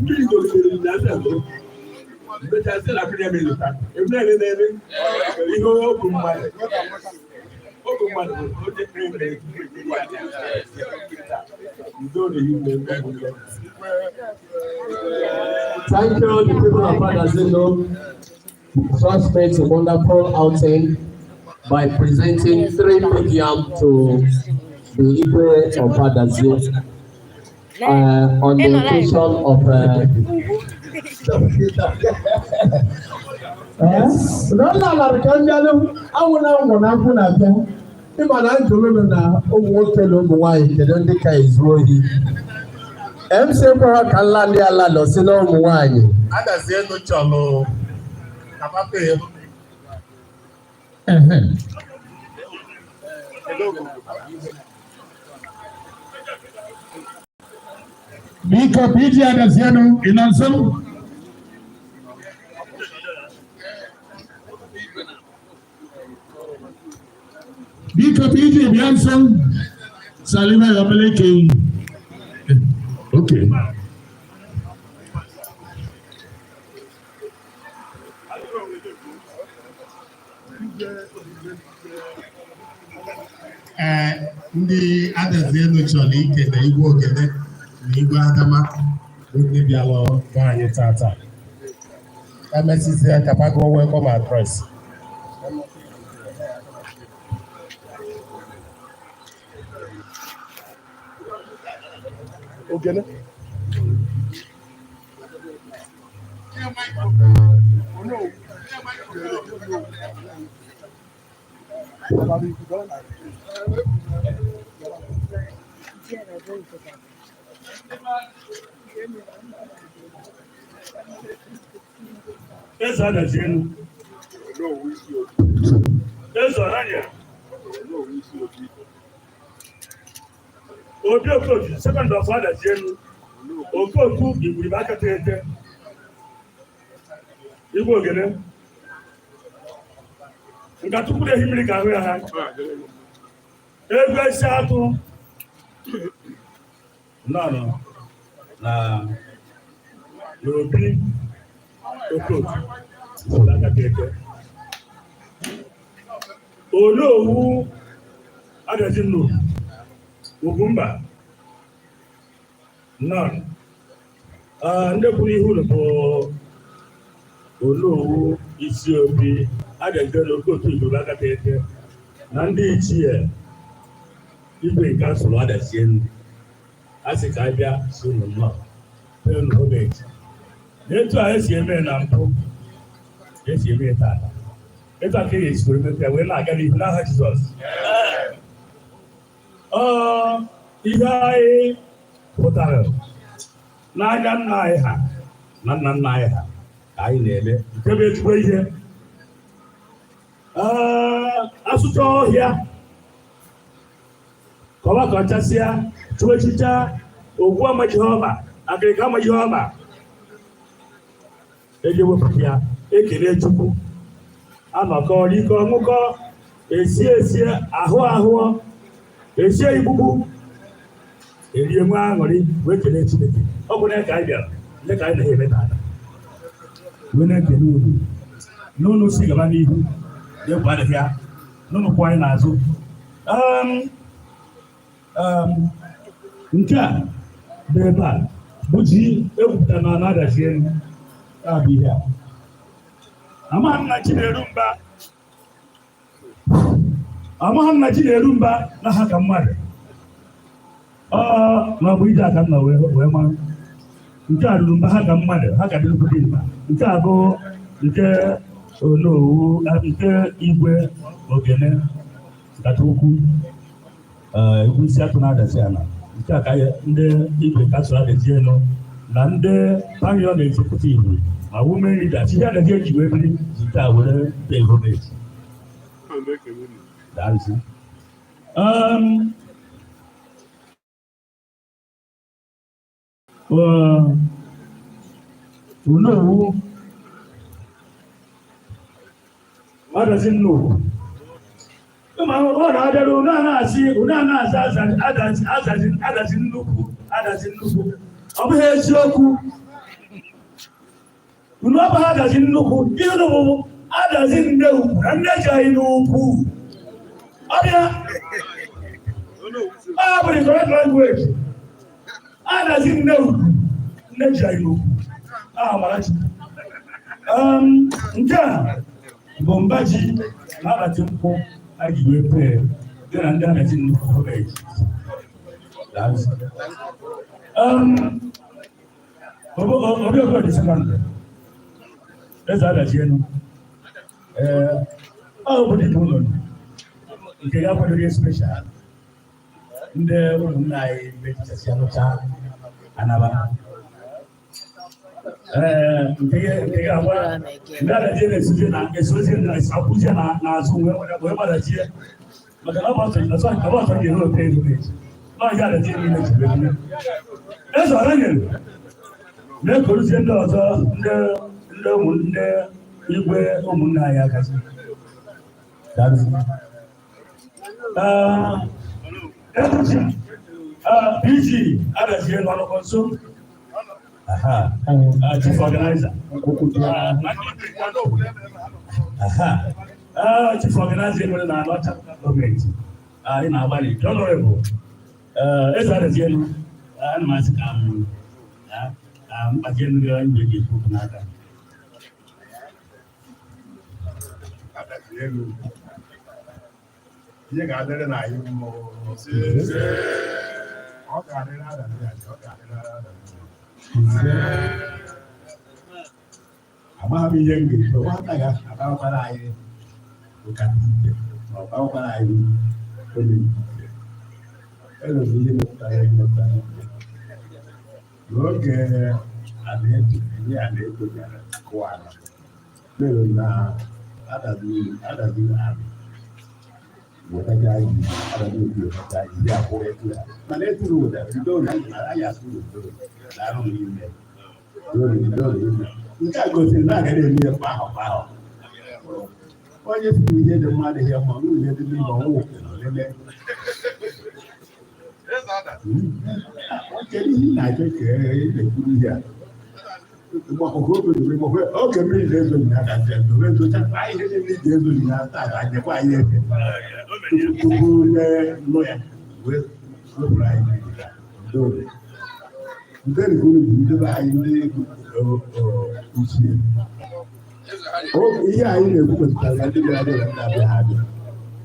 mmiri golitere na ndị mmecha sị na mmiri emezụta eme ihe obu mmadụ, obu mmadụ bụ onye kpere ekpere tupu ekpere ya. Udo na-ehi mmemme. Thank you, the people of Adazi. Just made a wonderful outing by presenting three big yam to the Igwe of Adazi on the occasion of. N'ọla ka ndị alụ anwụ na ngwọ na nkwụ na-abịa, ịma na njụlụnụ na ụmụ nwoke na ụmụ nwaanyị, kedu ndị ka ezu ohi? MC kwara ka nla ndị ala nọ si na ụmụ nwaanyị. Adazi Enu chọrọ ka papa ya. Ehe. Biko, PG Adazi Enu, ị nọ nso? Biko, PG, bịa nso. Salima Yomeleke. Okay. Ee, ndị Adazi Enu chọrọ ikele Igwe Ogene na Igwe Adama bụ ndị bịara be anyị tata. Emesizie kapago welcome address. Ogene. Eze Adazi Enu, Eze Ọranya, Obi Okotu, second of Adazi Enu, Okoku Igwuribe aka teghete, Igwe Ogene, Nkachukwu na-ehi mmiri ka ahụ ya ha, Egwu esi atụ, nnọọ na n'obi Okotu, Igwuribe aka teghete. Onowu Adazi Nnukwu, Ugwumba, nnọọ. Ndị kwuru ihe unu bụ Onowu isi obi Adazi Enu Okotu Igwuribe aka teghete na ndị ichie igwe nke asụrụ Adazi Enu a sị ka a bịa si unu nnọọ pee unu homage na etu a esi eme na mpụ esi eme tata, etu a ka e esikwere mepe ya wee na-aga n'ihu n'aha Jizọs. Ọ ihe anyị pụtara n'anya nna anyị ha na nna nna anyị ha ka anyị na-eme nke bụ ezigbo ihe. Ee, asụcha ọhịa kọwa kọchasịa chụọ echicha ogwu amajighị ọba akịrịka amajighị ọba eji ewepụta ya ekele Chukwu, anọkọ rikọ ṅụkọ, esie esie ahụ ahụọ esie igbugbu erie nwe aṅụrị wee kelee Chineke. Ọ bụ na ka anyị bịara ndị ka anyị na-eme tata wee na-ekele unu n'ụlọ si gaba n'ihu na-ekwu adịghị ya n'ụlọ kwụ anyị n'azụ. Nke a bụ ebe a bụ ji egwupụtara na ana Adazi Enu. Ya bụ ihe a amaghị m na chi na-eru mba, amaghị m na chi na-eru mba na ha ka mmadụ ọ na ọ bụ ije aka nna wee wee mara nke a ruru mba ha ka mmadụ ha ka dị nnukwu dị mkpa. Nke a bụ nke Onowu, nke Igwe Ogene nkata ukwu egwu isi atụ na-adazi ala. Nke a ka ndị igwe council Adazi Enu na ndị pioneer executive ma women leaders ihe Adazi eji wee biri ji nke a were pay homage. Daalụ. Onowu Adazi Nnukwu ma ọ na-abịara unu a na-asị unu a na-aza Adazi Adazi Adazi Nnukwu Adazi Nnukwu, ọ bụghị eziokwu. Unu ọ bụghị Adazi Nnukwu, ihe unu bụ Adazi nne ukwu na nne ji anyị n'ukwu. Ọ bịa ọ bụ the correct language, Adazi nne ukwu, nne ji anyị n'ukwu. Amarachi, nke a bụ mba ji na akpati nkwụ a ji wee pee dị na ndị Adazi Nnukwu homage. Daalụ. Obi Okodi second, Eze Adazi Enu, ee, ọ bụ dịka ụlọ nke ya kwadoro ihe special ndị ụmụnna anyị mechichasị anụcha anaba. Ee, nke ya agwa ndị Adazi na-esozi na esozi na akwụzie na n'azụ wee wee gbadachie maka na ọ bụ ọsọ ọsọ ọ bụ ọsọ ga-eru ote ego meji na ọhịa Adazi niile ji wee biri. Eze ọra nyere na-ekorozie ndị ọzọ ndị ndị ụmụ ndị igwe ụmụnne anyị akazi. Daalụ. Ee, PG Adazi Enu ọnọkọ nso. Aha. Chief organizer. Aha. Chief organizer nwere na Anọcha gọọmenti. Anyị na-agbalị. The Honorable Eze Adazi Enu, ana m asị ka m ka m kpazie enu gị anyị ga-ekwu okwu n'aka. Adazi Enu, ihe ga-adịrị na anyị mma. Ọ ga-adịrị Adazi anyị, ọ ga-adịrị Adazi. Amaghị m ihe m ga-ekwu. Nwata ga-abakwara anyị ụka ike ma ọ bakwara anyị onye ike. Enwere ihe metụtara ihe metụtara ike. N'oge Anaeto, ihe Anaeto bịara kụọ ala, mere na Adazi Adazi Ani wetacha ji, Adazi Obi wetacha ji, ya kwụrụ etu ya. Mana eturu wetara, bido na anyị asụ n'udo na arụ n'ime. Dori, dori, nke a gosiri na agaghị eme ya kwa ahụ kwa ahụ. Onye si na ihe dị mma adịghị mma, nwunye ihe dị mma, ọnwụ na olele. Kedu ihe ị na-achọ ka ị na-ekwuru ihe a? Oge mmiri na-ezo na aka njem, ezocha ihe niile ji ezo na taa, nyekwa anyị efe tupu onye nụ ya wee wepụrụ anyị mmiri. Dori. Nderi ka unu ji ndebe anyị ndị ichie. Ihe anyị na-ekwu metụtara na ndị bịara abịa na ndị abịa ha abịa.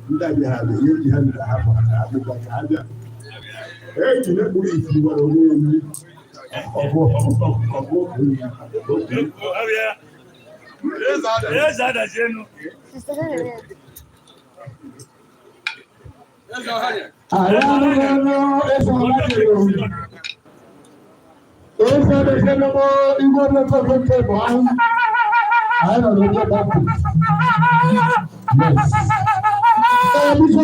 Ndị abịa ha abịa, ihe ji ha mere hapụ ha ka ha bịakwa ka ha bịa. Eji na-ekpuru isi gwara onwe ya iyi. Ọbụ ọbụ okenye. Eze Adazi Enu. Anyị anụghị eze ọlajiri. Eze Adazi igwe mmekọ bụ anyị. Anyị nọ n'oche Baptist. Yes. Ee, biko,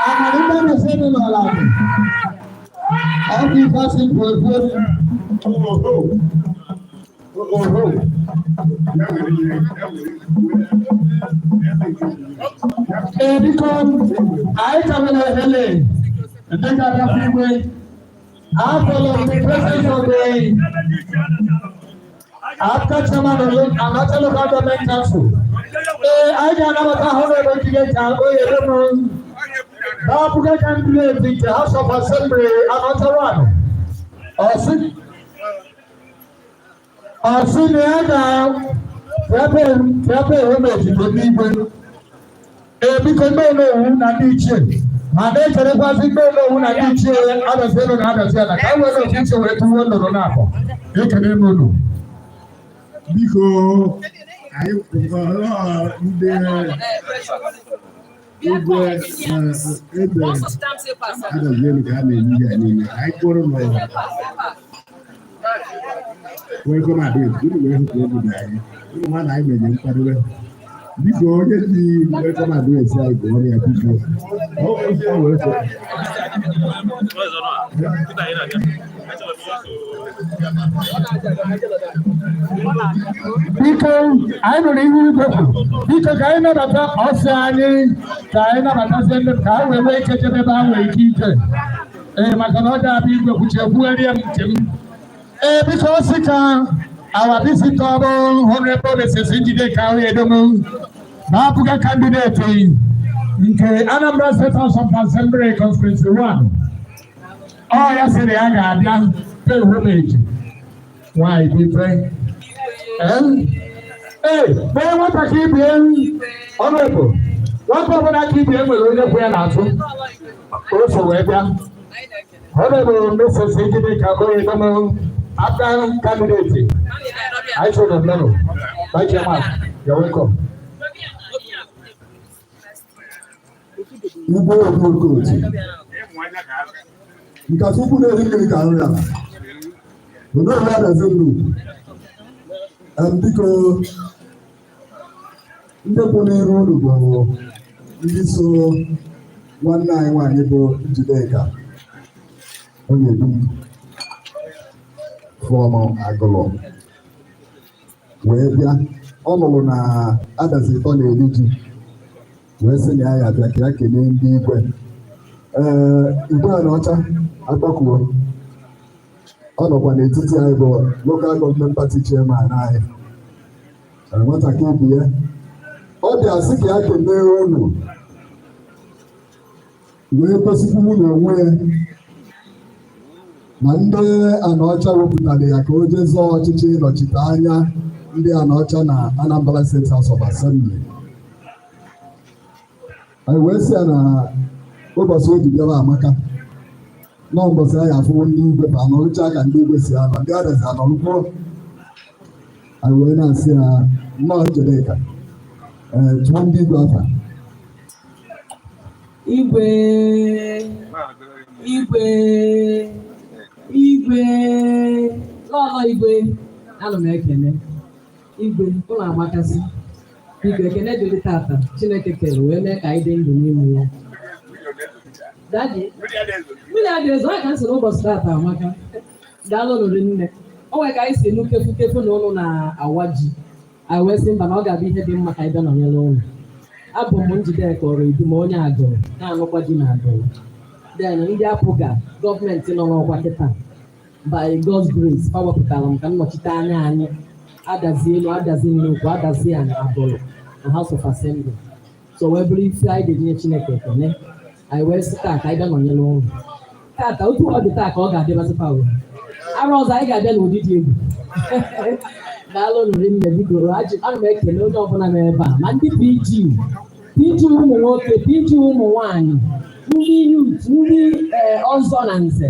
amara ibe na-ese dị n'ala bụ. Ọ bụ ife asị bụ efu efu. Oho. Oho. Ee, biko, anyị ka nwere ohere ndị ga-abịakwa igwe. Afọlọ the presence of the APGA chairman of the Anaocha Local Government Council. Ee, anyị ga-anabata Honorable Njideka Onyedum, APGA candidate nke House of Assembly Anaocha 1. Ọsị na ya ga-ebe homage nke ndị igwe. Ee, biko, ndị onowu na ndị ichie ma na-echerekwazị ndị onowu na ndị ichie Adazi Elu na Adazi Ala ka e were ofu iche wee tụwo nnụnụ n'afọ. Ekele m unu. Biko, anyị ndị igwe na eze Adazi Elu ka a na-enye ihe a niile. Anyị kpụrụ nọ welcome address unu wee hụ ka obi dị anyị. Unu ma na anyị menye nkwadobe. Biko, onye ji welcome address anyị gụọrọ ya, biko. Ọ wee sọ. Biko, anyị nụrụ ihu igwe kwuru. Biko, ka anyị nabata ọsọ anyị, ka anyị nabatazie ndị ka anyị wee nwee ike jebe ebe ha nwere ike ije. Ee, maka na ọ ga-abịa igwe kwuchi ekwugharịa m nke m. Ee, biko, ọ sị ka our visitor bụ Honorable Mrs. Njideka Onyedum, na APGA candidate nke Anambra State House of Assembly Constituency 1. Ọ ya sịrị ya ga-abịa pay homage. Nwaanyị bụ ife. Ee, mee nwatakịrị ibie honorable, nwata ọbụla ka ibie nwere onye kwụ ya n'azụ o so wee bịa. Honorable Mrs. Njideka Onyedum, APGA candidate. I told them no. Bye, Chairman. You're welcome. Igwe Okokotu nkata ukwu na-eri mmiri ka nri ala onowu Adazi Nnukwu. Biko, ndị kwụ n'iru unu bụ ndị so nwanne anyị nwaanyị bụ Njideka Onyedum from Agụlụ wee bịa. Ọ nụrụ na Adazi Ịtọ na-eri ji wee sị na ya ya bịa ka ya kelee ndị igwe. Ee, igwe a na ọcha akpọkuo ọ nọkwa n'etiti anyị bụ local government party chairman anyị. Ee, nwatakịrị bụ ya ọ bịa sị ka ya kelee unu wee gosikwu nwunye onwe ya na ndị Anaọcha wepụtara ya ka o jee zọọ ọchịchị ịnọchite anya ndị Anaọcha na Anambra State House of Assembly. Anyị wee sị ya na ụbọchị o ji bịawa amaka nọọ mbọsị anyị afụwo ndị igwe ma anọrụcha ka ndị igwe si anọ, ndị Adazi anọrụkwuo. Anyị wee na-asị ya nnọọ, Njideka. Ee, tụọ ndị igwe afa. Igwe, igwe, Igwe, lọlọ igwe, ana m ekene. Igwe, ụlọ amakasị. Biko, ekene dịrị tata Chineke kere wee mee ka anyị dị ndụ n'ime ya. Daddy, mmiri adị ezo, ọ ka m sị n'ụbọchị tata amaka. Daalụ nụrụ nne. O nwere ka anyị si enu kefu kefu na ụnụ na-awa ji. Anyị wee sị mba, na ọ ga-abụ ihe dị mma ka anyị bịa nọnyere ụnụ. Abụ m Njideka ọrụ idu ma onye Agụrụ na-anụkwa ji na Agụrụ. Then ndị APGA gọọmenti nọ n'ọkwa kịta, by God's grace, ọ wepụtara m ka m nọchite anya anyị, Adazi Elu, Adazi Nnukwu, Adazi Ani, Agụrụ na House of Assembly. So wee bụrụ ife anyị ga-eji nye Chineke ekele, anyị wee sị taa ka anyị bịa nọnyere ụnụ tata. Otu ọ dị taa ka ọ ga-adịbazikwa o. Arụ ọzọ anyị ga-abịa n'ụdị dị egwu. Daalụ nụrụ nne. Biko, ana m ekele onye ọbụla nọ ebe a, ma ndị PG, PG ụmụ nwoke, PG ụmụ nwanyị, ndị youth, ndị ọzọ na nze.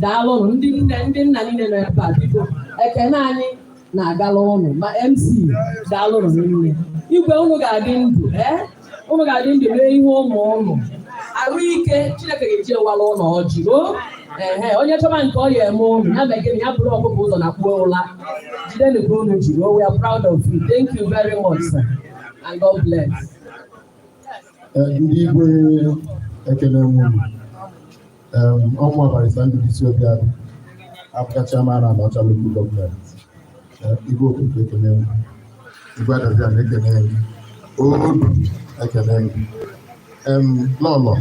Daalụnụ, ndị nne, ndị nna niile nọ ebe a. Biko, ekene anyị na-agala ụnụ, ma MC. Daalụnụ nne. Igwe, unu ga-adị ndụ, ee, unu ga-adị ndụ mee ihe ụmụ ụnụ. Arụ ike Chineke ga-eji ewala ụlọ ọjị o. Ehe, onye chọba nke ọ ya eme ụnụ ya mee gịnị, ya bụrụ ọkụkọ ụzọ na kpuo ụla. Jidenu ka unu jiri o. We are proud of you. Thank you very much, sir, and God bless. Ndị igwe, ekele m unu. Ọmụ Barrister Ndubuisi Obiadị, APGA chairman na Anaọcha Local Government. Igwe Okeke, ekele m. Igwe Adaziana, ekele m. Odu, ekele m. Lọlọ,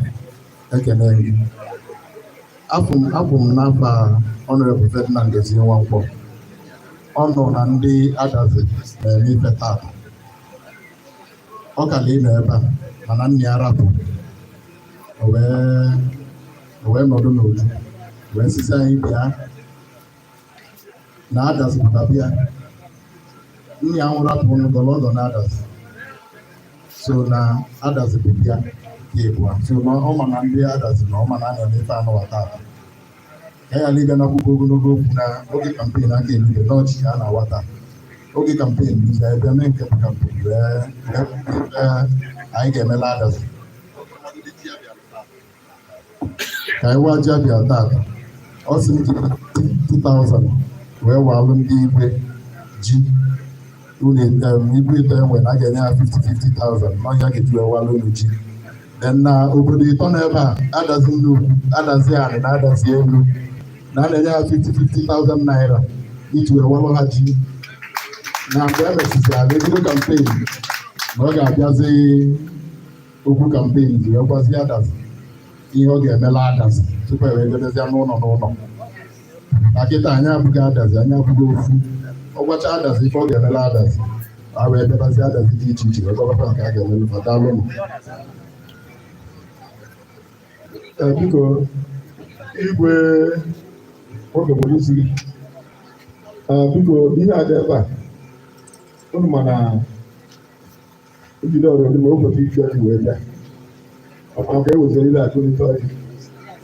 ekele m. Afụ m n'afọ a Honorable Ferdinand Ezie Nwankwọ, ọ nọ na ndị Adazi na-eme ife tata. Ọ kala ịnọ ebe a, mana nna ya rapụ, o wee nọdụ n'oju wee sisi anyị bịa na Adazi pụta bịa. Nna ya nwụrụ rapụ nọdọrọ ọdọ na Adazi, so na Adazi bụ bịa nke ịbụa. So na ọ ma na ndị Adazi na ọ ma na a na-eme ife anụwa tata, ka ya ghara ịbịa n'akwụkwọ ogologo okwu na oge campaign aka ebido n'ọchị ka a na-awata oge campaign biza ebe mee nke bụ campaign wee wee anyị ga-emela Adazi ka anyị waa ji abịa tata. Ọ sị m ji 2000 wee waalụ ndị igwe ji unu. Igwe ịtọ enwe na a ga-enye ha 50 50,000 n'ọhịa ga-eji wee waalụ unu ji. Then na obodo ịtọ nọ ebe a, Adazi Nnukwu, Adazi Anị na Adazi Elu, na a na-enye ha 50 50,000 naira iji wee walụ ha ji. Na mgbe e mesịsị ala ebido campaign, na ọ ga-abịazi okwu campaign ji wee gwazi Adazi ihe ọ ga-emela Adazi tupu e wee godezie n'ụlọ n'ụlọ. Na kịta anyị abụghị Adazi, anyị abụghị ofu. Ọ gwacha Adazi ife ọ ga-emela Adazi, a wee bịabazi Adazi dị iche iche wee gwabakwa nke a ga-emelu fa. Daalụnụ. Ee, biko, igwe nwoke nwere isi gị. Ee, biko, ihe a dị ebe a, unu ma na njide ọrụ ma o kwesịrị iji ọjị wee bịa. Ọ maka eweziri ile akụlite ọjị,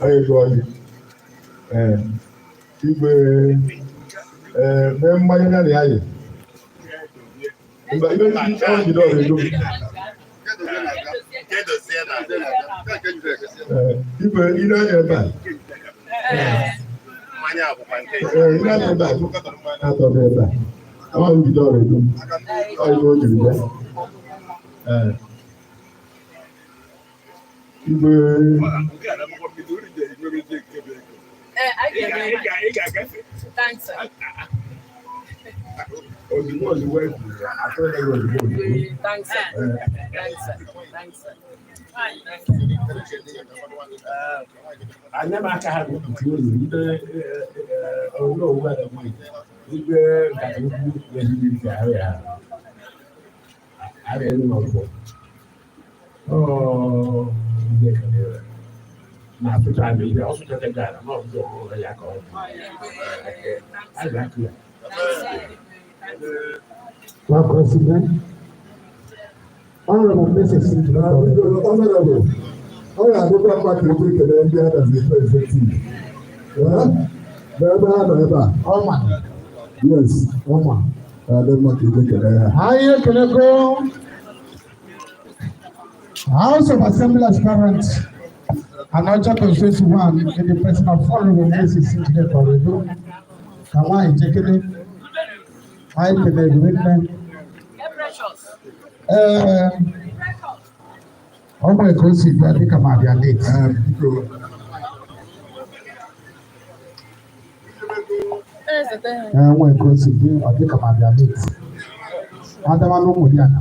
ọ ego ọjị. Ee, igwe, ee, mee mmanya ya na ya yi. Mba, ibe ọ njide ọrụ ego m. Ee, igwe, ile anya ebe a. Ee, ile anya ebe a, na-atọ dị ebe a. Amaghị njide ọrụ ego m. Ọ ibe o jiri bịa. Ee. Igwe. Thanks, sir. Ozugbo ozugbo e kwuru ya, atụghị ego ozugbo ozugbo. Thanks, sir. Thanks, sir. Thanks, sir. Anya m aka ha bụ olu ndị owuwe owuwe ada nwanyị igwe nkata ukwu na-ehibi ntị ahụ ya arịa elu n'ọgwụ ndị ekele na-asụcha ama ihe ọ sụchata gara na ọbụjọ ọhụrụ ya ka ọ bụ a ga-akụ ya. Well, President, Honorable Mrs. Honorable, ọ ga-adịkwa mma ka eji ekele ndị Adazi executive. N'ebe ha nọ ebe a. Ọma. Yes, Ọma. ọ ga-adị mma ka eji ekele ha. Anyị ekelego House of Assembly aspirants. Anaocha Constituency 1 in the person of Honorable Mrs. Njideka Oredo ka nwaanyị jekere anyị kelere nne. Ee, ọ nwere ka o si bịa dịka ma bịa late. Ee, nwere ka o si dị, ọ dịka ma bịa late. Adama na ụmụ ya na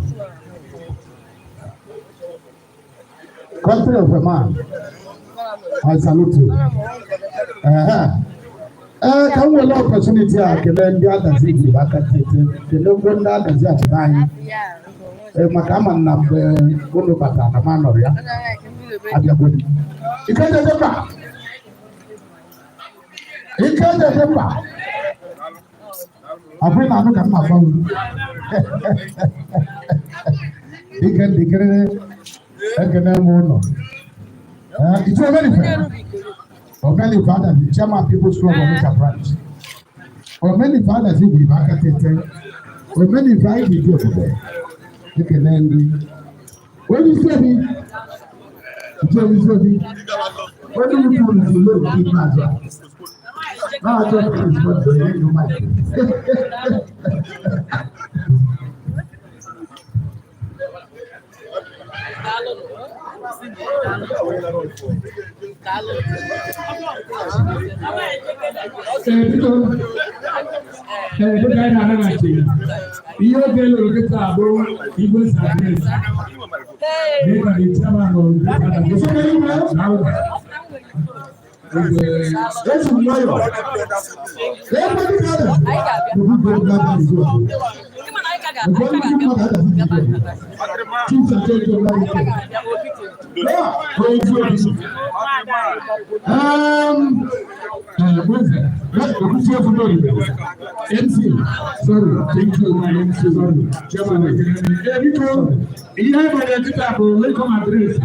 country of a man, I salute you. Ee, ka m were opportunity a kelee ndị Adazi Igbo aka tete, kelekwu ndị Adazi achịta anyị. Ee, maka ama m na mgbe unu batara na m anọrọ ya abịagbo m. Ike jeje mba, ike jeje mba, ọ bụrụ na anụ ka m na-agba unu. Ike ndikere ekene m ụlọ. Itu Omenife, Omenife Adazi, Chairman People's Club Onitsha Branch. Omenife Adazi bụ ibe aka tete. Omenife anyị ji dị obodo. Ekene ndị. Onye isi obi, itu onye isi obi, onye isi obi si n'oge ikpeazụ a. Na-achọ ka esi ọdụ onye ndụ Mike. Ee, biko, ee, dịka anyị na-anaghachi, ihe oge lụrụ kịta bụ Igwe address dịka the chairman of the Igwe. Eji m nwayọọ. Ebe dị ka ada. Obi bụ ebe aka nzu a. Ebe ndị mmadụ adazi dị ike. Chiefs Achejo Larry. Ya, onye ezi obi. Okwuchi okwu n'oyibo. MC, sorry, thank you, my MC, sorry. Chairman, ee, biko, ihe anyị mere kịta bụ welcome address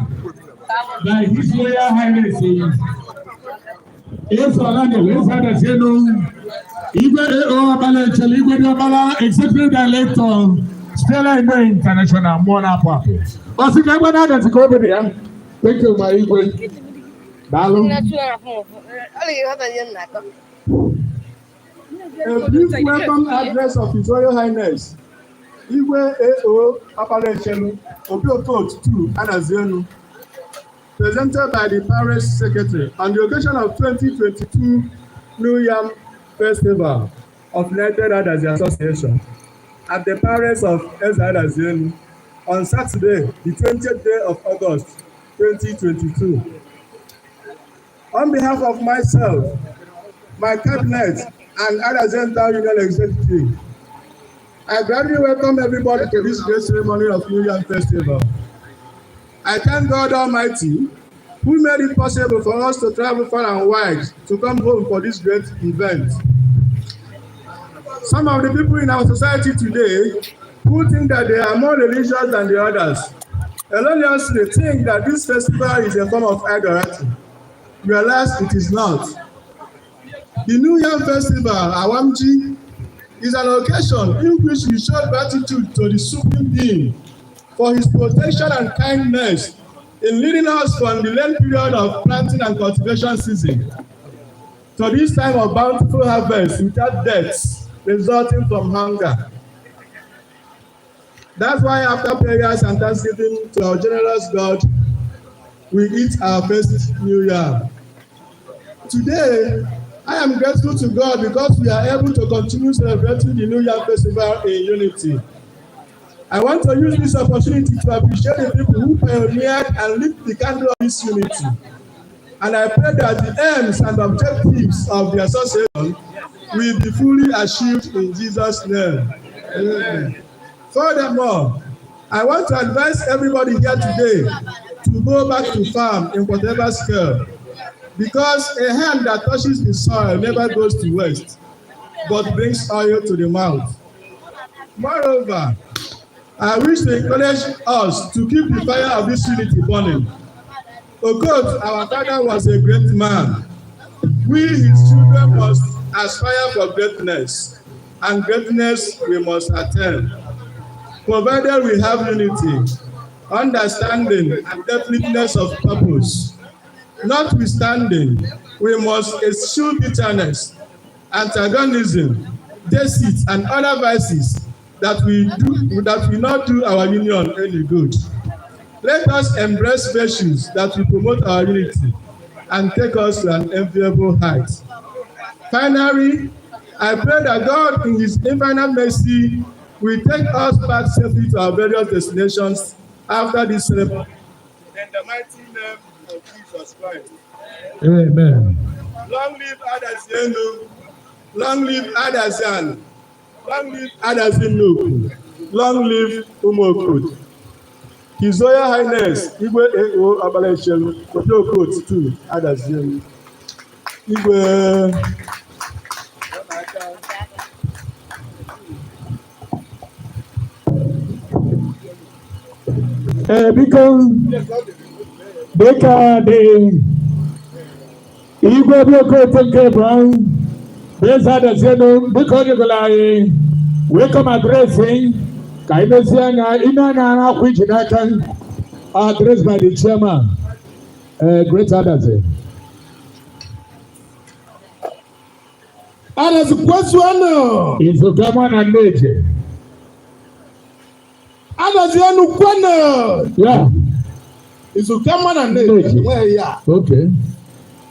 by His Royal Highness Eze Ọladele, Eze Adazi Enu, Igwe A.O. Ọbala Echele, Igwe dị Ọbala, Executive Director, Stella Igwe International, mmụọ na-apụ apụ. Ọ sị ka egbe na-adazi ka obi dị ya. Thank you, my Igwe. Daalụ. A brief welcome address of His Royal Highness Igwe A.O. Apala Echelu, Obi Okot II, Adazi presented by the Parish Secretary on the occasion of 2022 New Yam Festival of United Adazi Association at the Palace of Eze Adazi Enu on Saturday, the 20th day of August, 2022. On behalf of myself, my cabinet, and Adazi Town Union Executive, I gladly welcome everybody to this great ceremony of New Yam Festival. I thank God Almighty who made it possible for us to travel far and wide to come home for this great event. Some of the people in our society today who think that they are more religious than the others erroneously think that this festival is a form of idolatry, whereas it is not. The New Yam Festival, Awamji, is an occasion in which we show gratitude to the Supreme Being for his protection and kindness in leading us from the late period of planting and cultivation season to this time of bountiful harvest without deaths resulting from hunger. That's why after prayers and thanksgiving to our generous God, we eat our first New Yam. Today, I am grateful to God because we are able to continue celebrating the New Yam Festival in unity. I want to use this opportunity to appreciate the people who pioneered and lit the candle of this unity. And I pray that the aims and objectives of the association will be fully achieved in Jesus' name. Amen. Furthermore, I want to advise everybody here today to go back to farm in whatever scale, because a hand that touches the soil never goes to waste, but brings oil to the mouth. Moreover, I wish to encourage us to keep the fire of this unity burning. Okot, our father, was a great man. We, his children, must aspire for greatness, and greatness we must attain, provided we have unity, understanding, and definiteness of purpose. Notwithstanding, we must eschew bitterness, antagonism, deceit, and other vices that will not do our union any good. Let us embrace virtues that will promote our unity and take us to an enviable height. Finally, I pray that God, in His infinite mercy, will take us back safely to our various destinations after this ceremony. In the mighty name of Jesus Christ. Amen. Long live Adazi Enu. Long live Adazi Ani. Long live Adazi Nnukwu. Long live Umuokot. His Royal Highness Igwe A.O. Okpala Echelu, Obi Okot II, Adazi Enu. Igwe. Ee, biko, dịka dị Igwe Obi Okoto nke Ebonyi bụ eze Adazi Enu, biko o nyegoro anyị welcome address ka anyị mezie anya ime anya akwụ iji n'aka address by the chairman, Great Adazi. Adazi kwezuonu. Izuka na Nneji. Adazi Enu kwenu. Ya. Izuka na Nneji. Enweghị ya. Okay.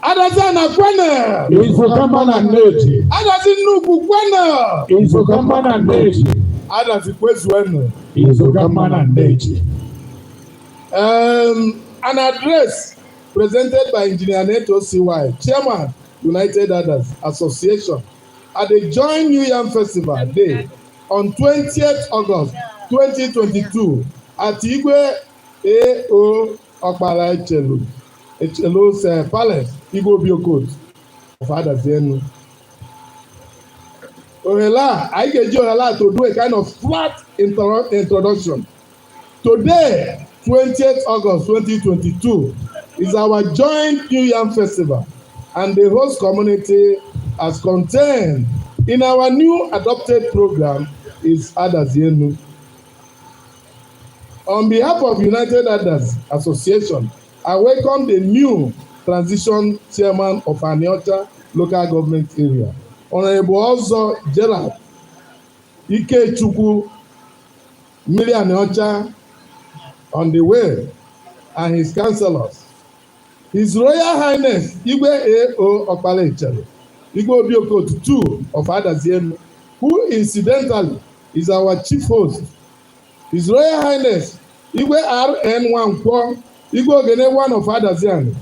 Adazi Ana kwenu. Izuka na Nneji. Adazi Nnukwu kwenu. Izuka na Nneji. Adazi kwezuonu. Izuka na Nneji. An address presented by Engineer Neto CY, Chairman, United Adazi Association, at the Joint New Yam Festival Day on 20th August 2022 at Igwe A.O. Okpala Echelu's Palace, Igwe Obi Okot of Adazi Enu. Ohere a, anyị ga-eji ohere a to do a kind of flat introduction. Today, 20th August 2022, is our joint New Yam Festival, and the host community, as contained in our new adopted program, is Adazi Enu. On behalf of United Adazi Association, I welcome the new transition chairman of Aniocha Local Government Area, Honorable Ozo Gerald Ikechukwu Mmiri Aniocha on the way, and his councillors. His Royal Highness Igwe A.O. Okpala Echelu, Igwe Obi Okot II of Adazi Enu, who incidentally is our chief host. His Royal Highness Igwe R.N. Nwankwo, Igwe Ogene one of Adazi Ani,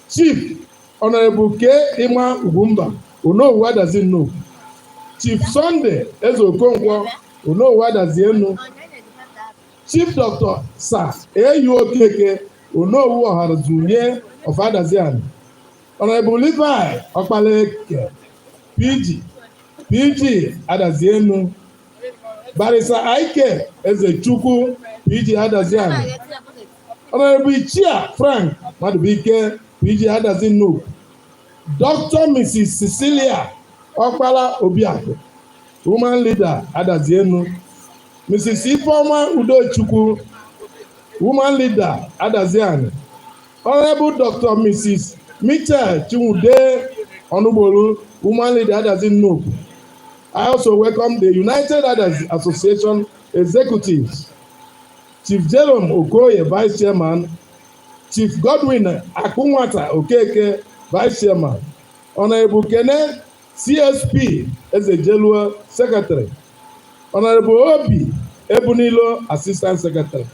Chief Honorable K. Ima Ugwumba, Onowu Adazi Nnukwu, Chief Sunday Eze Okonkwo, Onowu Adazi Enu, Chief Dr. Sir A.U. Okeke, Onowu Ọharazunye of Adazi Ani, Honorable Levi Okpaleke, PG, PG Adazi Enu, Barrister Ike Ezechukwu, PG Adazi Ani, Honorable Ichia Frank Madubike, PG Adazi Nnukwu, Dr. Mrs. Cecilia Okpala Obiako, Woman Leader Adazi Enu, Mrs. Ifeoma Udochukwu, Woman Leader Adazi Ani, Honorable Dr. Mrs. Michelle Chinwude Onubolu, Woman Leader Adazi Nnukwu. I also welcome the United Adazi Association executives, Chief Jerome Okoye, Vice Chairman, Chief Godwin Akunwata Okeke, Vice Chairman, Honorable Kene CSP Ezejelua, Secretary, Honorable Obi Ebunilo, Assistant Secretary,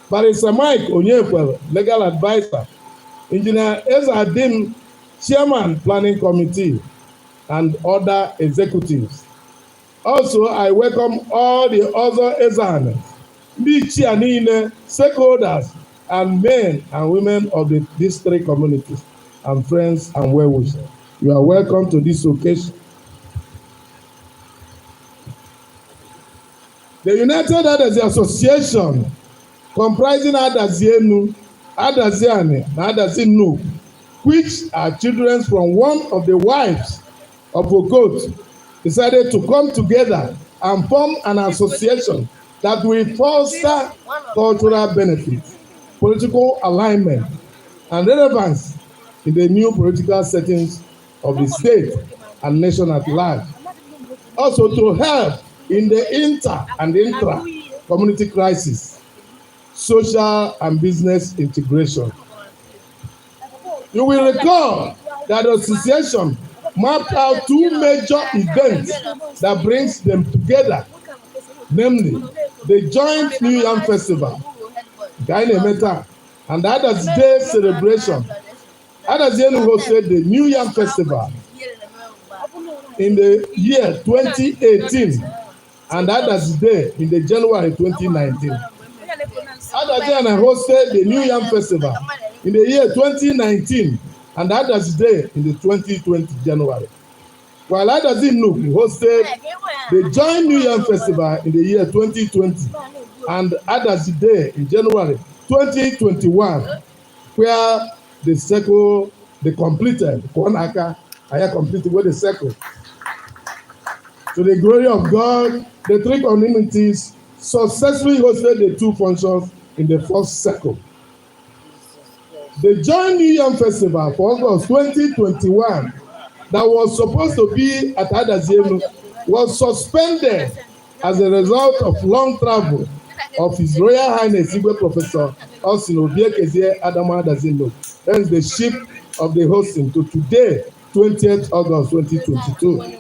Barrister Mike Onyekwere, Legal Advisor, Engineer Ezadim, Chairman, Planning Committee, and other executives. Also, I welcome all the other Ezeanis, ndị ichie niile, stakeholders, and men and women of these three communities, and friends and well-wishers. You are welcome to this occasion. The United Adazi Association, comprising Adazi Enu, Adazi Ani, and Adazi Nnukwu, which are children from one of the wives of Okot, decided to come together and form an association that will foster cultural benefits, political alignment, and relevance in the new political settings of the state and nation at large. Also to help in the inter and intra community crisis, social and business integration. You will recall that the association mapped out two major events that brings them together, namely the joint New Yam Festival, nke anyị na-eme taa, and Adazi Day celebration. Adazi Enu hosted the New Yam Festival in the year 2018 and Adazi Day in the January 2019. Adazi Enu hosted the New Yam Festival in the year 2019 and Adazi Day in the 2020 January. While Adazi Nnukwu hosted the Joint New Yam Festival in the year 2020 and Adazi Day in January 2021, where the circle they completed, Konaka, I completed with the circle. To the glory of God, the three communities successfully hosted the two functions in the first circle. The Joint New Yam Festival for August 2021 that was supposed to be at Adazi Enu was suspended as a result of long travel of His Royal Highness Igwe Professor Austin Obiekezie Adama Adazi Nnukwu, hence the shift of the hosting to today, 20th August 2022.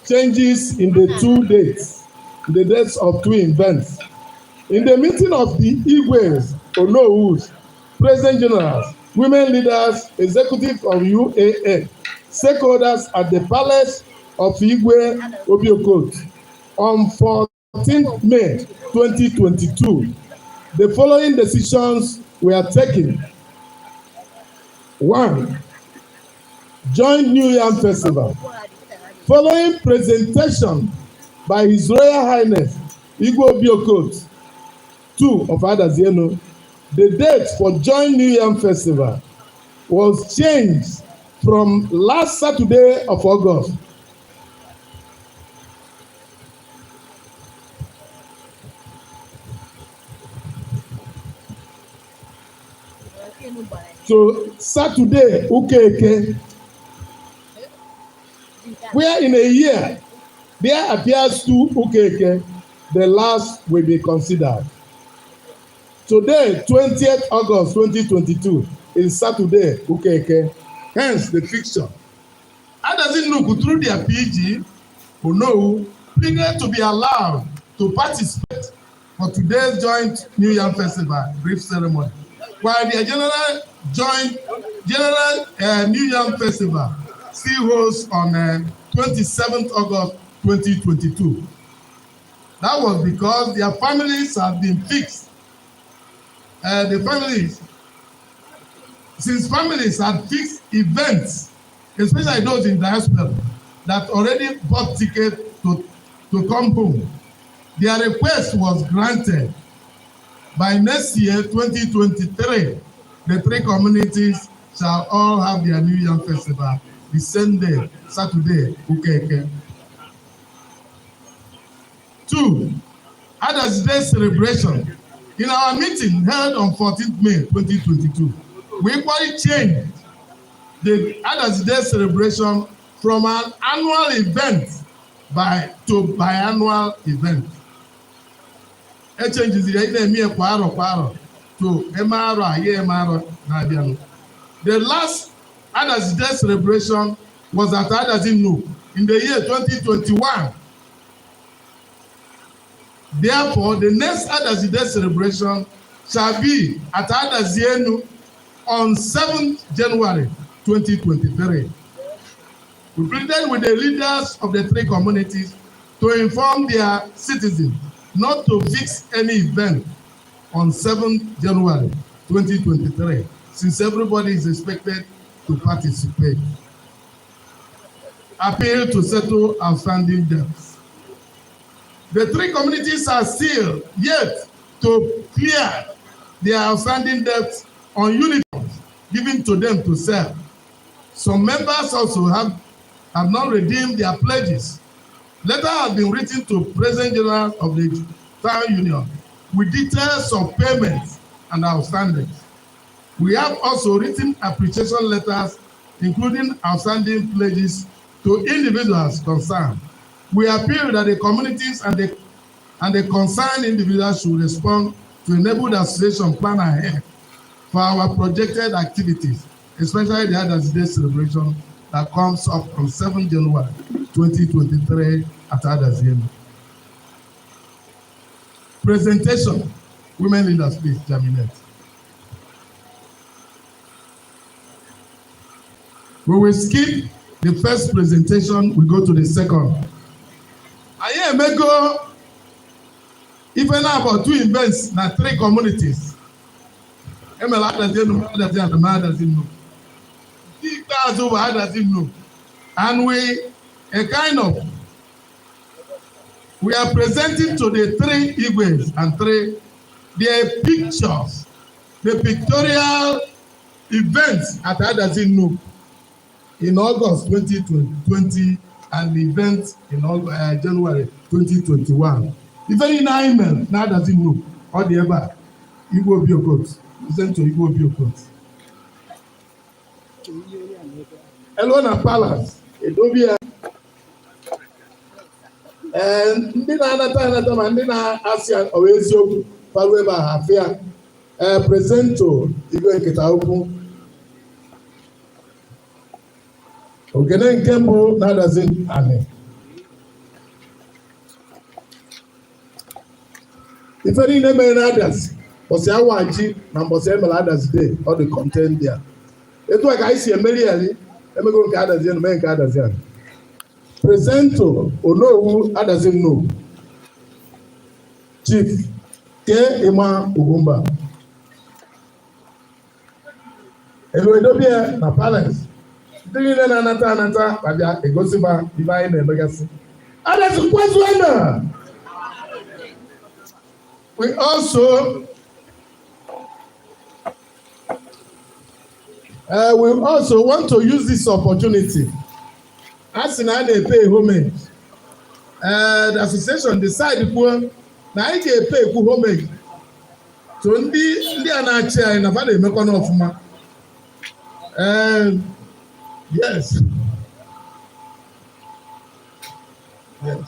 Changes in the two dates, in the dates of two events. In the meeting of the Igwes, Onowus, President Generals, women leaders, executive of UAA, stakeholders at the Palace of Igwe Obiokot on 14th May 2022, the following decisions were taken. 1. Joint New Yam Festival. Following presentation by His Royal Highness Igwe Obiokot II of Adazi Enu, the date for Joint New Yam Festival was changed from last Saturday of August to Saturday Ukeke, where in a year there appears two Ukeke, the last will be considered. Today, 20th August 2022, is Saturday Ukeke, hence the fixture. Adazi Nnukwu, through their PG, Onowu, pleaded to be allowed to participate for today's joint New Yam Festival brief ceremony, while the general joint general New Yam Festival still holds on 27th August 2022. That was because their families have been fixed. The families, since families had fixed events, especially those in diaspora, that already bought tickets to come home, their request was granted. By next year, 2023, the three communities shall all have their New Yam Festival the same day, Saturday, Ukeke. 2, Adazi Day celebration. In our meeting held on 14th May 2022, we equally changed the Adazi Day celebration from an annual event to biannual event. E changeziri ya na-eme ya kwa arọ kwa arọ to eme arọ a ya eme arọ na-abịanụ. The last Adazi Day celebration was at Adazi Nnukwu in the year 2021. Therefore, the next Adazi Day celebration shall be at Adazi Enu on 7th January 2023. We pleaded with the leaders of the three communities to inform their citizens not to fix any event on 7th January 2023, since everybody is expected to participate. Appeal to settle outstanding debts. The three communities are still yet to clear their outstanding debts on uniforms given to them to sell. Some members also have not redeemed their pledges. Letter has been written to President General of the Town Union with details of payments and outstandings. We have also written appreciation letters, including outstanding pledges to individuals concerned. We appeal that the communities and the concerned individuals should respond to enable the association plan ahead for our projected activities, especially the Adazi Day celebration that comes up on 7 January 2023 at Adazi. Presentation, women leaders, please, Jaminet. We will skip the first presentation, we go to the second. Anyị emego ife na about two events na three communities. Emere Adazi Enu, Adazi Adama, Adazi Nnukwu. Nke ikpeazụ bụ Adazi Nnukwu. And we, a kind of, we are presenting to the three Igwes and three, their pictures, the pictorial events at Adazi Nnukwu in August 2020 and the event in January 2021. Ife niile anyị mere na Adazi Nnukwu, ọ dị ebe a, Igwe Obi Okot, present to Igwe Obi Okot. Elu na Palace, edobe ya. Ee, ndị na-anata anata ma ndị na-asị ọ bụ eziokwu faru ebe a ha afịa. Ee, present to Igwe Nkịta Ukwu. Ogene nke mbụ na-adazi anị. Ife niile mere na Adazi, mbọsị awa ji na mbọsị emere Adazi Day, ọ dị content there. Etu a ka anyị si emeri ya, emego nke Adazi Enu, mee nke Adazi Anị. Present to Onowu Adazi Nnukwu, Chief K. Ima Ugwumba. Elu edobie na Palace. Ndị niile na-anata anata ma bịa egosiba ife anyị na-emegasị. Adazi kwezuena! We also want to use this opportunity. A sị na a na-epay homage. The association decide kwuo na anyị ga-epay ekwu homage to ndị a na-achị anyị na fa na-emekwa n'ọfụma. Yes. Yes.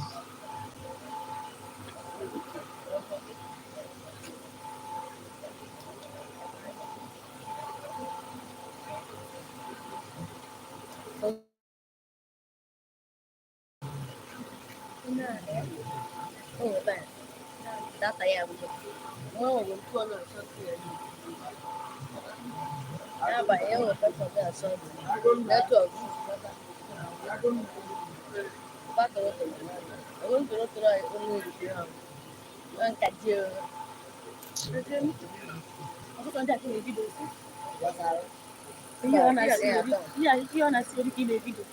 Oh, bad. Data ya bụ nwa nwere 200 and something ya. N'abalị e nwere 500 and something. Network. Ba toro toro. Enwe toro toro anyị onye oriri ahụ. Nwa nkaji o. Ọtụtụ ndị a ka na-ebido. Gbasara. Ihe ọ na-asị ori ka ị na-ebido.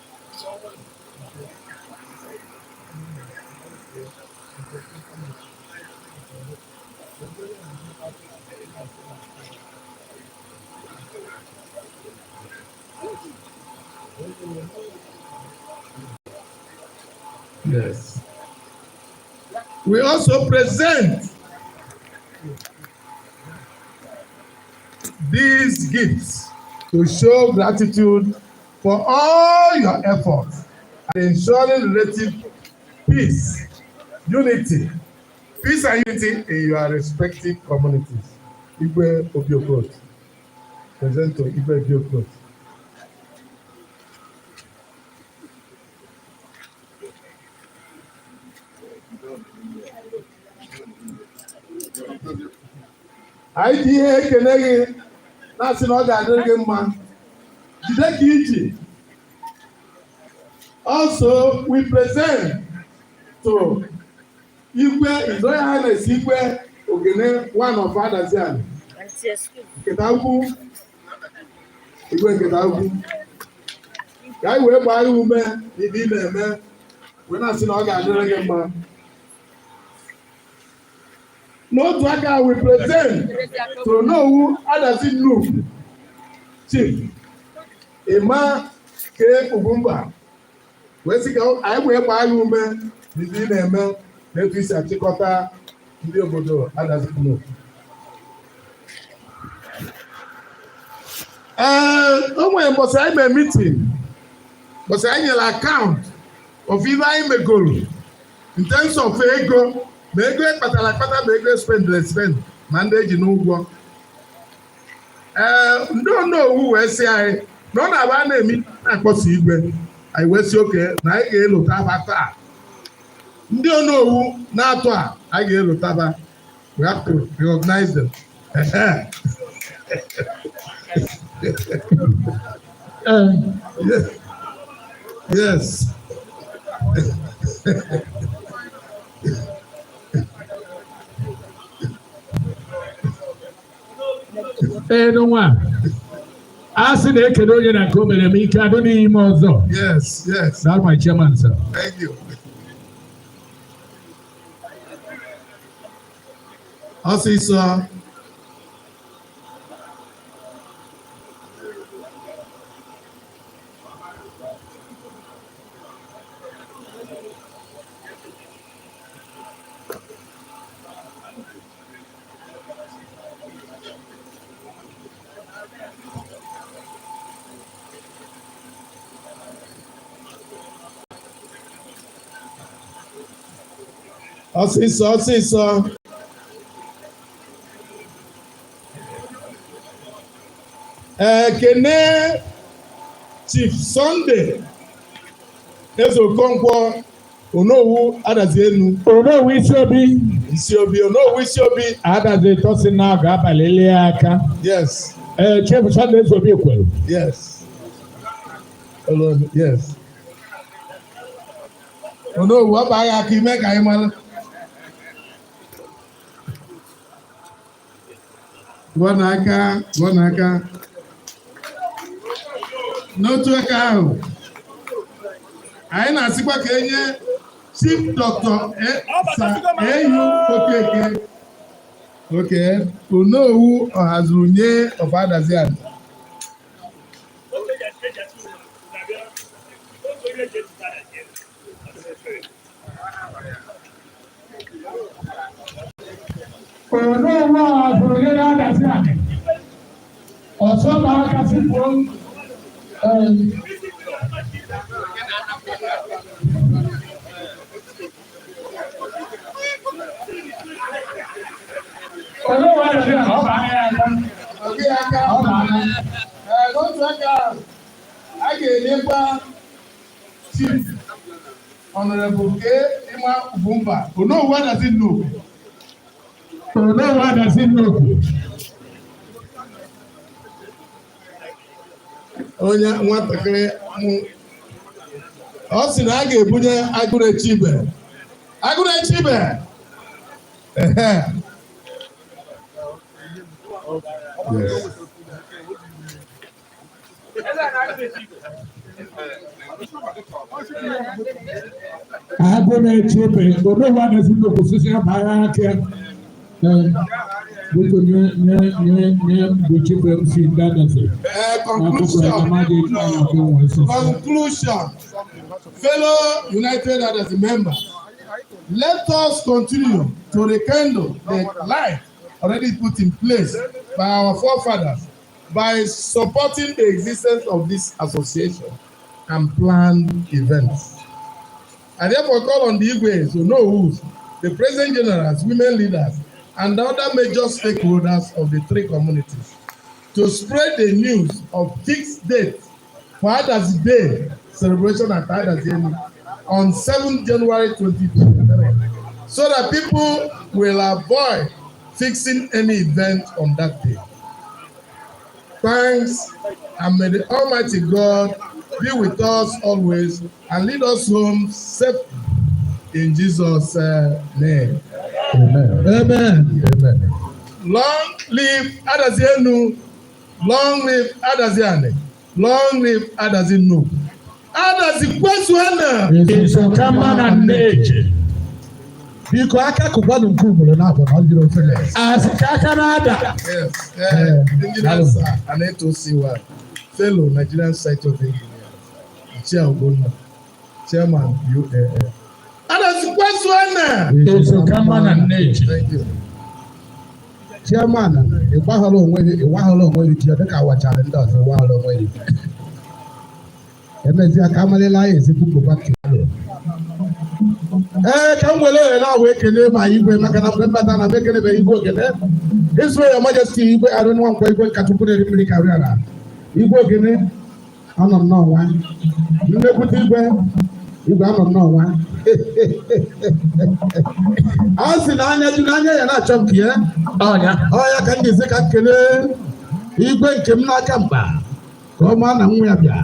Yes. We also present these gifts to show gratitude for all your efforts and ensuring relative peace, unity, peace and unity in your respective communities. Igwe Obiokot. Present to Igwe Obiokot. Anyị ji ihe ekene gị na-asị na ọ ga-adịrị gị mma. Jide ka iji. Also, we present to Igwe His Royal Highness Igwe Ogene one of Adaziani. Nkịta ukwu. Igwe Nkịta ukwu. Ka anyị wee gbaa ya ume n'ihe ị na-eme wee na-asị na ọ ga-adịrị gị mma. N'otu aka, we present to Onowu Adazi Nnukwu, Chief Emma K. Ugwumba, wee sị ka anyị wee gbaa ya ume n'ihe ị na-eme na etu isi achịkọta ndị obodo Adazi Nnukwu. Ee, o nwere mbọsị anyị mere meeting, mbọsị anyị nyere account of ife anyị megoro in terms of ego, ma ego ekpatara akpata, ma ego spend spend, ma ndị eji n'ụgwọ. Ee, ndị onowu wee sị anyị na ọ na-abụ a na-eme na-akpọsa igwe anyị, wee sị oke na anyị ga-elota aba taa. Ndị onowu na-atụ a, anyị ga-elotaba. We have to recognize them. Yes. Ee, nwa a sị na ekele onye na nke o mere m ike adụ n'ime ọzọ. Yes. That's my chairman, sir. Thank you. Ọsịsọ. Ọsịsọ, ọsịsọ. Ekene Chief Sunday Eze Okonkwo, Onowu Adazi Enu. Onowu Isi Obi. Isi Obi, Onowu Isi Obi. Adazi Ịtọ si na ọ ga-abalị lie aka. Yes. Ee, Chief Sunday Eze Obi kwere. Yes. Hello, yes. Onowu, ọ bụ agha aka ime ka anyị mara. Gụọ n'aka, gụọ n'aka. N'otu aka ahụ, anyị na-asịkwa ka enye Chief Dr. Sir A.U. Okeke, oke Onowu Ọhazurunye of Adazi-Ani. Onowu Ọhazurunye na Adazi-Ani. Ọsọ ma aka si pụọ. Onowu Adazi-Ani, ọ bụ anya aka. Obi aka. Ọ bụ anya. Ee, n'otu aka ahụ, a ga-enyekwa Chief Honorable K. Ima Ugwumba, Onowu Adazi Nnukwu. Onowu Adazi Nnukwu. Onye nwatakịrị mụ ọ sị na a ga-ebunye Agụrechibe. Agụrechibe. Ehe. Yes. Agụ na-eche ebe Onowu Adazi Nnukwu sisi abara aka. Ee, biko nye nye nye nye bụ Chief MC ndị Adazi. Conclusion. Conclusion. Fellow United Adazi members, let us continue to rekindle the light already put in place by our forefathers by supporting the existence of this association and planned events. I therefore call on the Igwes, Onowus, the President Generals, women leaders, and other major stakeholders of the three communities to spread the news of fixed date for Adazi Day celebration at Adazi Enu on 7 January 2023, so that people will avoid fixing any event on that day. Thanks, and may the Almighty God be with us always and lead us home safely in Jesus' name. Amen. Amen. Amen. Long live Adazi Enu, long live Adazi Ani, long live Adazi Nnukwu. Adazi kwezuenu! Izu ka mma na nneji. Biko, aka kụkwanụ nke ugboro na-abụ na ọ dịrị ofele. Asị ka aka na-ada. Yes, Engineer Sir Aneto Siwa, Fellow Nigerian Society of Engineers, Chair Ogbonna, Chairman UAA. Adazi kwezuenu! Izu ka mma na nneji. Thank you. Chairman, ịgbaghara onwe gị, ịwaghara onwe gị ji dịka awachara ndị ọzọ ịwaghara onwe gị. Emezie ka amalila ya ezigbo bụba. Ee, ka m were ohere a wee kelee ma igwe, maka na mgbe mbata na m ekelebeghị igwe Ogene. His Royal Majesty Igwe Arụ Nwankwo, Igwe Nkachukwu na-eri mmiri karịa ala, Igwe Ogene, anọ m n'ọnwa nnekwute igwe. Igwe, anọ m n'ọnwa. A sị na anya ju n'anya ya na-achọ nke ya ọnya ọya, ka m ga-esi ka m kelee igwe nke m n'aka mkpa ka ọ maa na nwa ya bịa.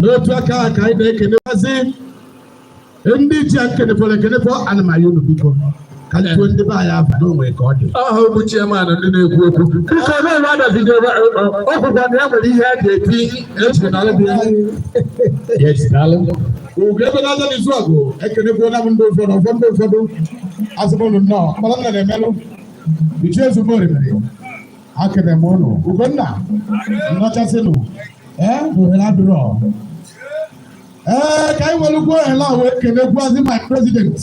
N'otu aka ka anyị na-ekelekwazi ndị ji a nkenefọrọ ekenefọ. Ana m ayọ unu, biko, ka m tuo ndị be anyị afa n'onwe ka ọ dị. Aha bụ chairman, ndị na-ekwu okwu, biko, na-ere adazide o kwukwa na ya nwere ihe a ga-eti echi na ọbịa. Yes, daalụ. Ugo ebe na-aza n'izu ọgụ, ekenekwuola m ndị ụfọdụ ụfọdụ, ndị ụfọdụ asịbụnụ nnọọ kpọrọ nna na-emelụ ichi ezugbo orimiri. Akene m ụnụ. Ugonna nnọchasịnụ. Ee, ohere adịrọ. Ee, ka anyị welukwu ohere a wee kenekwuazị my president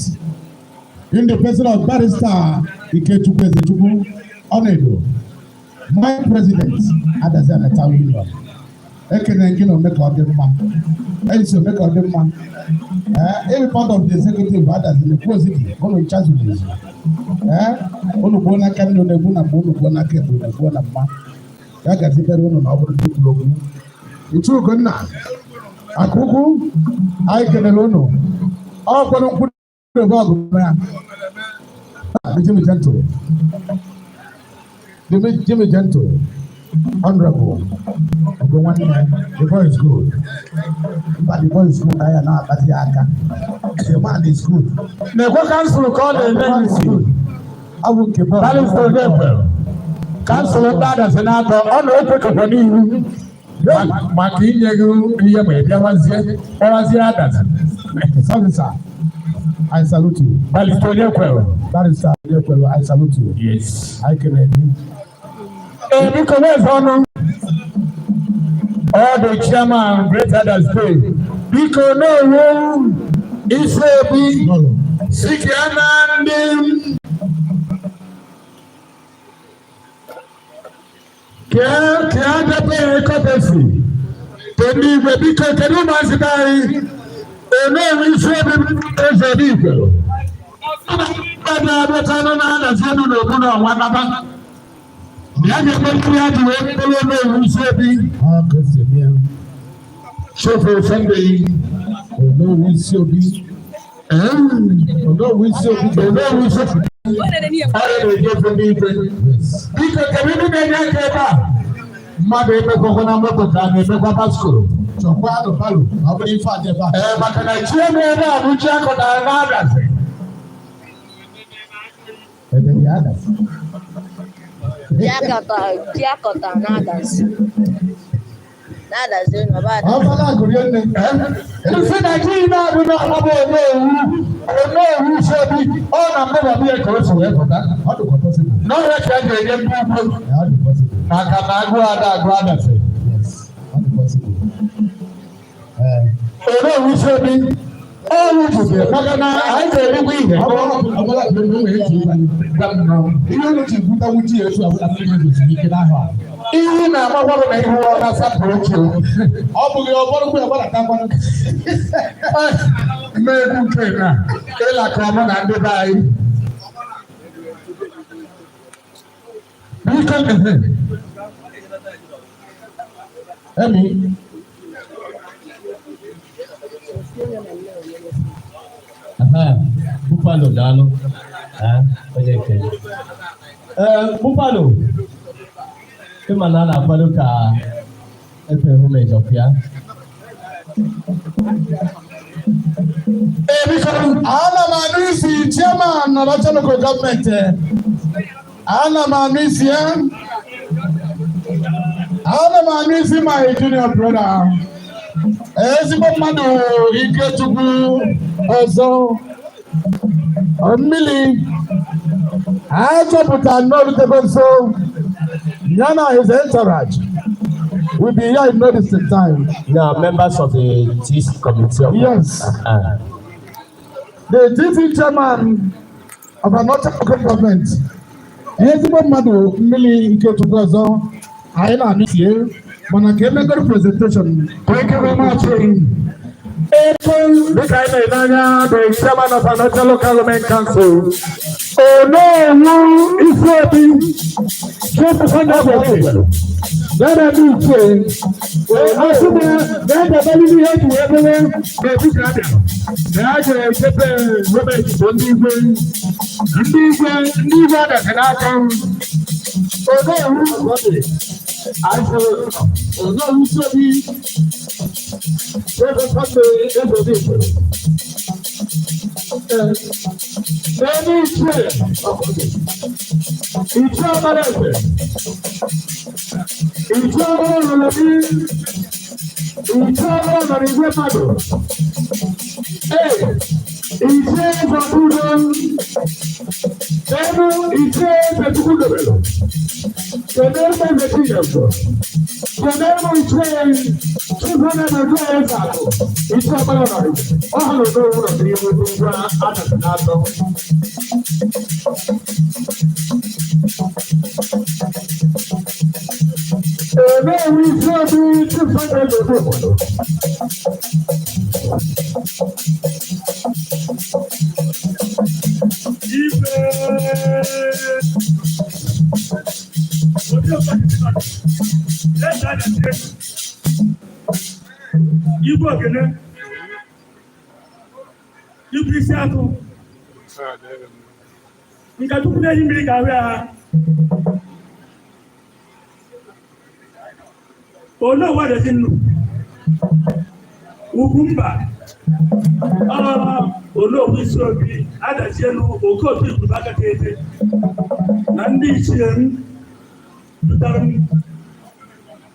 in the person of Barrister Ikechukwu Ezechukwu Ọnọedo, my president, Adazi Town Union. Ekene gị na ome ka ọ dị mma, esi ome ka ọ dị mma. Ee, every part of the executive Adazi na-ekwu ozi gị ụnụ ncha zuru ezu. Ee, unu gbuo n'aka nne, unu egbu na mma, unu gbuo n'aka ekpe, unu egbuo na mma. Ya gazibere unu na ọ bụrụ ndị kwuru okwu. Ichu Ugonna Akụkwu, anyị kelere unu. Ọ kwere nkwudobe ọgụ ya. Jimmy Gentle, Jimmy, Jimmy Gentle, Honorable Ogo nwanne, the boy is good. Mba, the boy is good. Anyị na-akpazi ya aka. The man is good. Na-ekwe council ka ọ na-eme n'isi. Awụ nke bọọlụ. Barrister Onyekwe, council ndị Adazi na-atọ, ọ na-ekwekọkwa n'ihu maka inye gị ihe ma ị bịawazie kpọwazie Adazi. Sorry, sir. I salute you. Barrister Onyekwe. Barrister Onyekwe, I salute you. Yes. I kele gị. Ee, biko, wezi ọnụ. Ọ dị chairman Great Adazi Day. Biko, na-ewu isi obi sikia na ndị kee debe kọtesi ke ndị igwe. Biko, kedu ụmụazị be anyị emewe isi obi eze n'igwe abịachanụ na-adazi elu n'okpuru ọnwa naba ya ga-eme mmiri ya ji wee bụrụ emewe isi obi. Ọ ka o si eme ya. Chefu Sunday. Onowu isi obi. Onowu isi obi. Onowu isi obi ọrịa na-ejefe ndị igwe. Biko, kedu ndị na-enye aka ebe a? Mmadụ emekwakwa na moto ka a na-emekwa baskoro. Chọkwa alụ palụ ma ọ bụrụ ife adị ebe a. Ee, maka na chi eme ebe a bụ chi akọtara n'Adazi. Ebe ya Adazi. Ji akọtara n'Adazi. N'Adazi na ọba Adazi. Ọbala agụrie nne. Isi Naijiria na-abụ na ọ bụ onowu, onowu isi obi, ọ na mmụba ya ka o si wee pụta. Ọ dịkwa possible. N'ọhịa ka a ga-enye ndị ugbo Ọ dị possible. maka na agụụ ada agụ Adazi. Yes, ọ dị possible. Ee. Onowu isi obi ọrụ jide maka na anyị ga-erikwa ihe. Ọbala agụrie nne, o nwere eji ịgwa gị. Ihe unu ji gwutanwu ji etu abụla mmiri ezoziri ike n'ahụ a. Ihu na-agbakwa bụ na ihu ọ na-asapụrụ chi. Ọ bụghị ọ bụrụkwa ya gbadatakwanụ. Mmegbu nke na ịlakọ ọmụ na ndị be anyị. Biko, ehe. Emi. Aha, Buffalo, daalụ. Ah, onye nke. Ee, Buffalo, ịma na a na-akwado ka efe homage of ya. Ee, biko, ana m anụ isi chairman nọrọ local government. Ana m anụ isi ya. Ana m anụ isi my junior brother. Ezigbo mmadụ, Ikechukwu ọzọ. Mmiri achọpụtara n'olutego nso ya na his entourage will be here in no distant time. Now, members of the TC committee. Of Yes. The TC chairman of Anaocha Local Government. Ezigbo mmadụ mmiri Ikechukwu ọzọ anyị na-anụ sie mana ka emegoro presentation. Thank you very much. Dịka anyị na-ele anya, the chairman of Anaocha Local Government Council, Onowu Isiobi, Chief Sunday Obi, Dada ndị ichie, asị na na-edebere ihe eji wee bere na-ebi ka abịa, na a ga-echepe gọọmenti bụ ndị igwe, ndị igwe, ndị igwe adaka n'aka. Onowu Onowu Isiobi, Chief Sunday Obi, N'elu ichie, ichie ọbara eze, ichie ọbara nọrọ gị, ichie ọbara nọrọ igwe mmadụ. Ee, ichie eze ọbụdo, n'elu ichie eze Chukwu dobelu, kedu ebe eze Chinyere, kedu ebe ichie Chifana na-edu eze akụ, ichie ọbara nọrọ igwe, ọ hụrụ n'owu nọ n'ihu ngwa adaka n'atọ. Onowu Isiobi, Chief Sunday Obi obodo. Igwe Obi Okpachị Eze Adazi Igwe Ogene Igwe isi atụ nke tupu na-ehi mmiri ga-ahụ ya. Onowu Adazi Nnu Ugwumba Onowu isi obi Adazi Enu Okotu Igwuru aka ete na ndị ichie m dutara m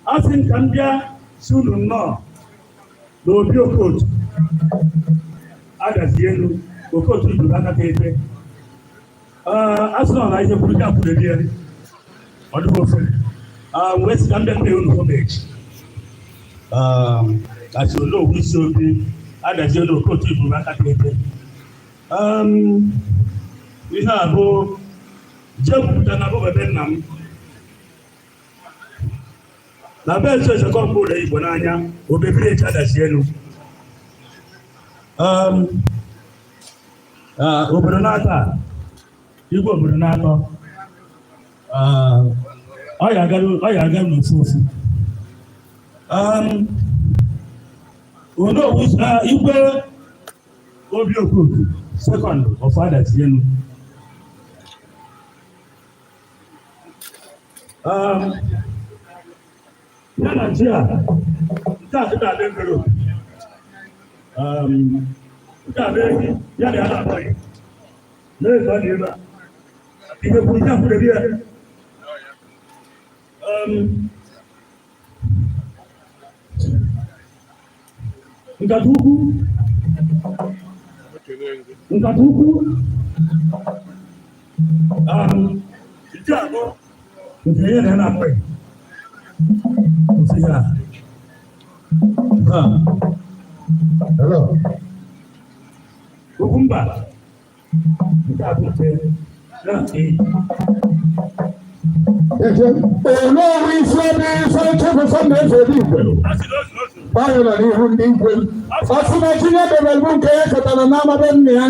asị m ka m bịa si unu nnọọ n'obi Okotu Adazi Enu Okotu Igwuru aka ete. Asị na ọ na ihe kwuru ya kwuru rie ọ dịghị ofe wee sị ka m bịa pay unu homage asị Onowu isi obi Adazi Enu Okotu Igwuru aka ete. Ihe a bụ jee kwupụta na bụbebe nna m na be eze ezekọ mgbe ụlọ Igbo n'anya obe village Adazi Enu obodo na-atọ a igwe obodo na-atọ ọ ya aga n'ofu ofu. Onowu Igwe Obi Okotu second of Adazi Enu. Ya na ji a nke a kịta adị envelope nke a bụ ehi ya na ya na-abụghị na-ezu ọ dị ebe a ihe kwuru ya kwuru ebe ya. Nkata ukwu nkata ukwu nke a bụ nke ya na ya na-abụghị ofu ihe a. Hello. Ugwumba nke a bụ nke ya nke Onowu Isiobi Chief Sunday Obi Igwelu. Ọ nọ n'ihu ndị igwe. Ọ sị na Chineke bụ nke ya ketara n'amabe nna ya.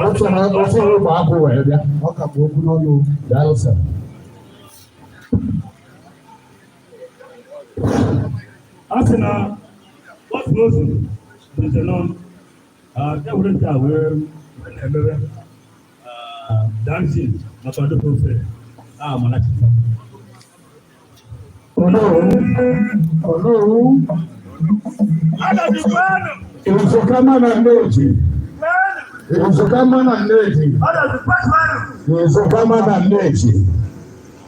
Otu na ofu ụgbọ akwụ wee bịa. Ọ ka bụ okwu n'ọnụ. Daalụ sir. A sị na otu ozu bụ nze n'ọnụ e were nke a wee na-emebe dancing maka ọdịkwa ofe a mana chita. Onowu Onowu Nsukka na Nneji. Nsukka na Nneji. Nsukka na Nneji.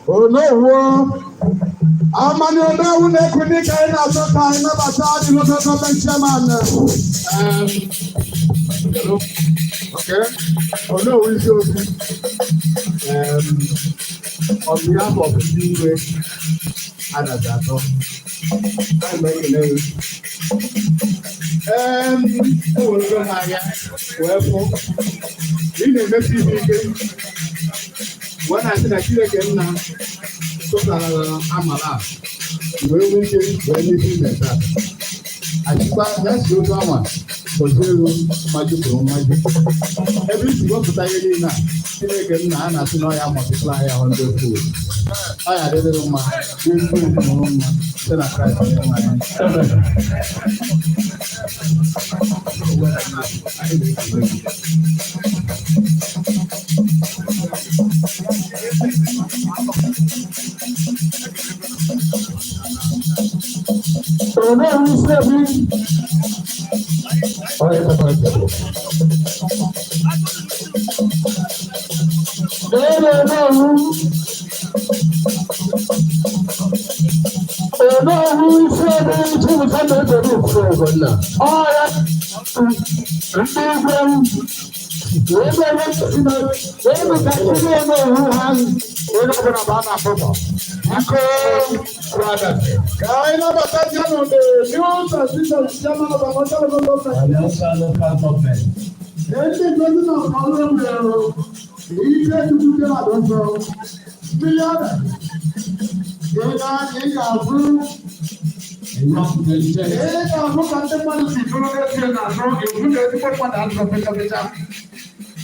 Onowu Amani Onowu na-ekwu dịka anyị na-achọ ka anyị nabata the local government chairman. Okay. Onowu Isiobi, on behalf of ndị igwe Adazi atọ, anyị na-ekele gị. Ewerego m anya wee fụ na ị na-emesi ihe ike. Wee na-asị na Chineke nna tụtara amala a wee nwee ike wee n'ife ime taa. Achịkwa ya si otu anwa gọzie elu mmaji kwuru mmaji. Ebe isi wepụta ihe niile a, Chineke nna a na-asị na ọ ya multiply ya hundredfold. Ọ ya adịrịrị mma, dị ezigbo ezinụlọ mma, site na Kraịst onye nwe anyị. Amen. Onowu Sebi. Onye kpatara nsogbu. Lee Onowu. Onowu Sebi Chibuike na-edere usoro Ugonna. Ọya ndị igwe ebe ka ndị na-eme ha onye ọbụla bụ a na-akpọkọ. Biko brothers. Ka anyị nabata Janu, the new transition chairman of Anaocha Local Government. Anaocha Local Government. Ndị president of Ọlụrụ Ike Chukwu Adọsọ, mmiri ada. Ị na-anya ị ga-afụ ị ga-afụ ka ndị mmadụ si bụrụ n'ezie na azụ iwu na ezigbo mmadụ adịrọ fecha fecha.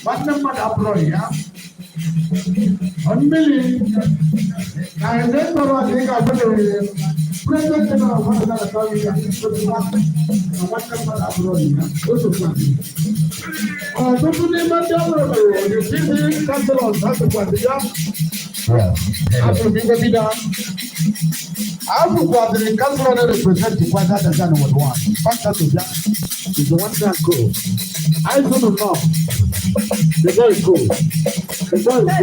Nwanne mmadụ abụrọ ya. Mmiri na eze nọrọ dị ị ga-afụ na president general of Anaocha Local Government na nwanne mmadụ abụrọ ya. O sokwa. Ọtụtụ n'ime ndị ọhụrụ mere the councilors ha sokwazị ya. Asụrụ m igwe bido. Abụkwazịrị councilor na-represent kwazi Adazi na Ward 1. Pastor Tobia is the one that go. I don't know. The boy go. The boy go.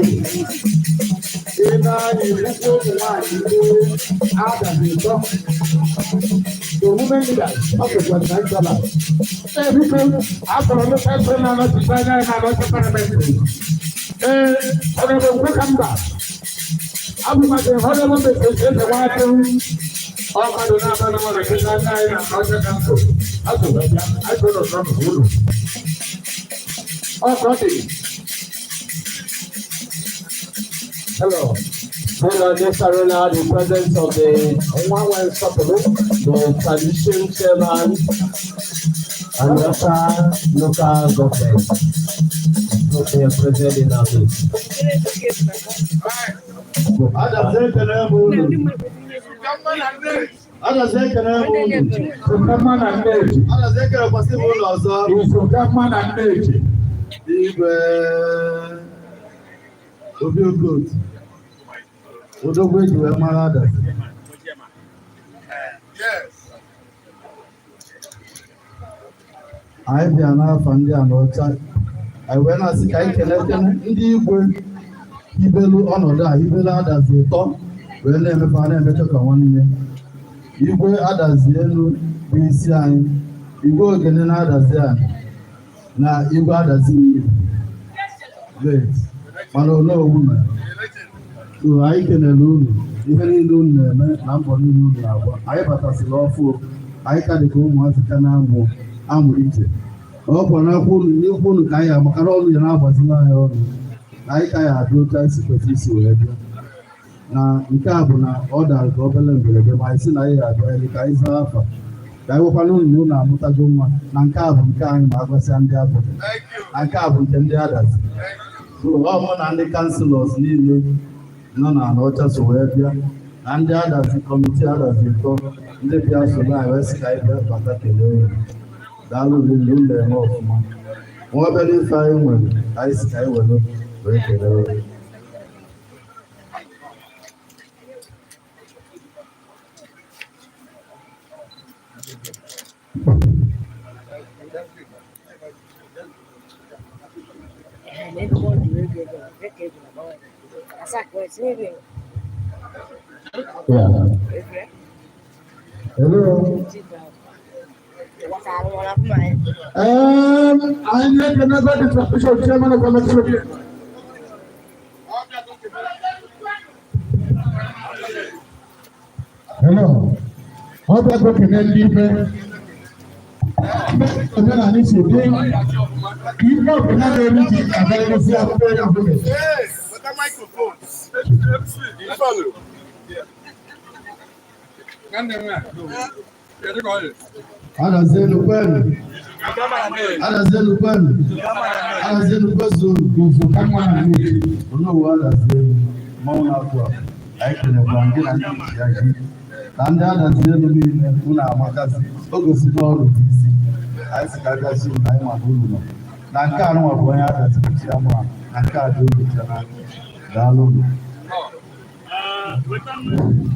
Ị na-anya ikwu ụmụ nwaanyị ndị Adazi ịtọ. The women leaders of the 29 dollars. Ee, biko, akọrọ ndị pẹsịrị na-anọchite anya ya na-anọchite parliamentary. Ee, Honorable Kwekamba, abụmadị Honorable Mrs. Eze Nwatụ, ọmadụ na-abalị nwere ndị anya anyị na Anaocha Council. Azụ wee bịa, anyị tụrụ ụtọ n'ụlọ. Ọ ka ọ dị. Hello. Hello, this arena, the presence of the the tradition chairman and local government. So they are present in our midst. Adazi ekele m unu. Adazi ekele m unu. Sokama na Nneji. Adazi ekele kwasị m ụlọ ọzọ. Sokama na Nneji. Igwe Obi Okot. Odogwu eji wee mara Adazi. Anyị bịa n'afọ ndị Anaocha, anyị wee na-asị ka anyị kelete ndị igwe ibelu ọnọdụ a ibelu Adazi ịtọ wee na-emepe na-emecha ka nwanne. Igwe Adazi elu bụ isi anyị, igwe ogene na Adazi anyị na igwe Adazi mmiri. Great. Mana Onowu mere. So anyị kelere unu ihe niile unu na-eme na mbọ niile unu na-agba. Anyị batasịrị ọfụ, anyị ka dị ka ụmụazị ka na-amụ amụ ije. Ọkwa n'akwụ unu n'ikwu unu ka anyị amakara ọnụ ya na-agbaziri anyị ọnụ na anyị ka ya abịa otu anyị si kwesị isi wee bịa. Na nke a bụ na ọ dara ka obere mberede ma anyị sị na anyị ga-abịa elu ka anyị zaa afa ka anyị gwakwana unu na unu amụtago nwa na nke a bụ nke anyị ma agwasịa ndị abụ na nke a bụ nke ndị Adazi. So ọ mụ na ndị councilors niile nọ na Anaocha so wee bịa na ndị Adazi committee Adazi ịtọ ndị bịa soro anyị wee sị ka anyị bịa bata kelee unu. Daalụ rinne, unu na-eme ọfụma. Nwa obere ife anyị nwere anyị si ka anyị were wee kelee unu. Yeah. Hello. I make another the chairman of the committee. Hello. Ọ bịago kene ndị ibe. Omenala si dị ka ife ọbụla na-eri ji agarịrịsị akwụkwọ ya ọbụla. Weta microphone. Adazi-Enu kwenu. Adazi-Enu kwenu. Adazi-Enu kwezuonu. Onowu Adazi-Enu, mmanwụ na-apụ apụ. Anyị kelekwa gị na ndị ji ya gị. Na ndị Adazi-Enu niile unu amakazi. O gosi n'ọrụ bụ isi. Anyị si ka abịazi unu anyị maka unu nọ. Na nke a nwa bụ onye Adazi bụ chiama na nke a dị unu chi n'aka. Daalụ unu.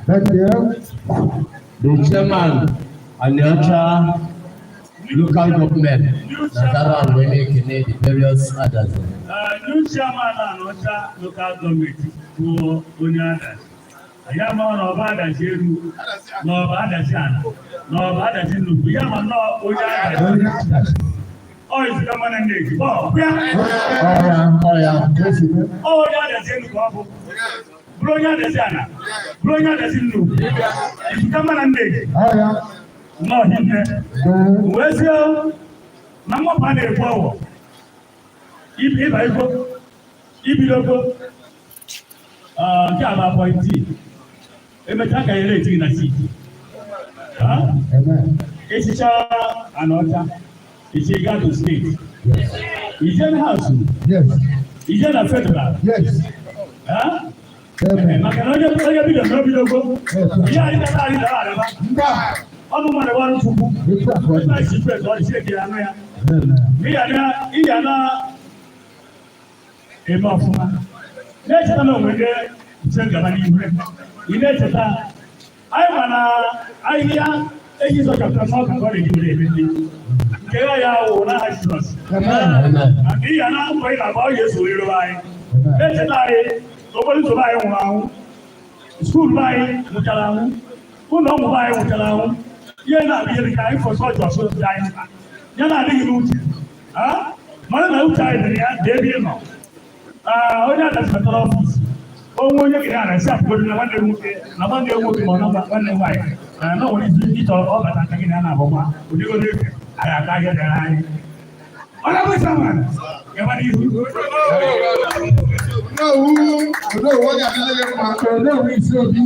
Thank you. The chairman, Aniocha local government, Nazara Wene Kene, the various others. New chairman Aniocha local government bụ onye Adazi. Anyị amaghị na ọba Adazi elu, na ọba Adazi ala, na ọba Adazi nnukwu, ya ma nnọọ onye Adazi. Ọ izuka mana nne-eji, ọ bịa. Ọya, ọya, Ọ onye Adazi elu ka ọ bụ. Bụrụ onye Adazi ala, bụrụ onye Adazi nnukwu. Izuka mana nne-eji. Ọya. Nnọọ hinne. Wee sị na mmapụ a na-ekwu ọwọ. Ịba ego, ibidogo, nke a bụ appointee. Emechaa ka nyere etighi na seat. Echicha Anaọcha, ichi gaa to state. Ije na house. Ije na federal. Maka na onye onye bido na obidogo. Ihe anyị dara anyị dara adaba. Ọ bụ mmadụ gbara Chukwu. Ebe anyị si pres ọ dị Chineke ya anụ ya. Ịya na eme ọfụma. Na-echeta na onwe gị nche gaba n'ihu. Ị na-echeta anyị ma na ahịhịa eji zọchapụta n'ọka ka ọ na-eji were eme nri. Nke ya ya wụ n'aha Jizọs. Maka ịya na mbọ ị na-agba ọ ga-eso irobe anyị. Na-echeta anyị na okporo ụzọ anyị nwụrụ anwụ. School anyị nwụchara anwụ. Ụlọ ọgwụ anyị nwụchara anwụ. Ihe na-abịa ihe dịka anyị infrastructure ọsọ dị anyị mkpa. Ya na-adịghị n'uche. Mara na uche anyị dịrị ya dị ebe ị nọ. Onye Adazi batara office. Onwe onye kere ara si apụgodo na nwanne nwoke na nwanne nwoke ma ọ na nwanne nwaanyị. Na o nwere isi ịchọ ọ bata nka gị na ya na-agbakwa ụdịgodo efe anyị aka ahịa dịrị anyị. Honorable Chairman, gaba n'ihu. Onowu, Onowu, ọ ga-adịrị gị mma. Onowu isi obi.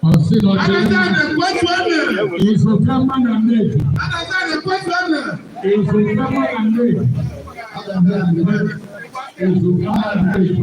Ọsị nọchi. Adazi-Ani kwezuonu. Izuka mana nneji. Adazi-Ani kwezuonu. Izuka mana nneji. Izuka mana nneji.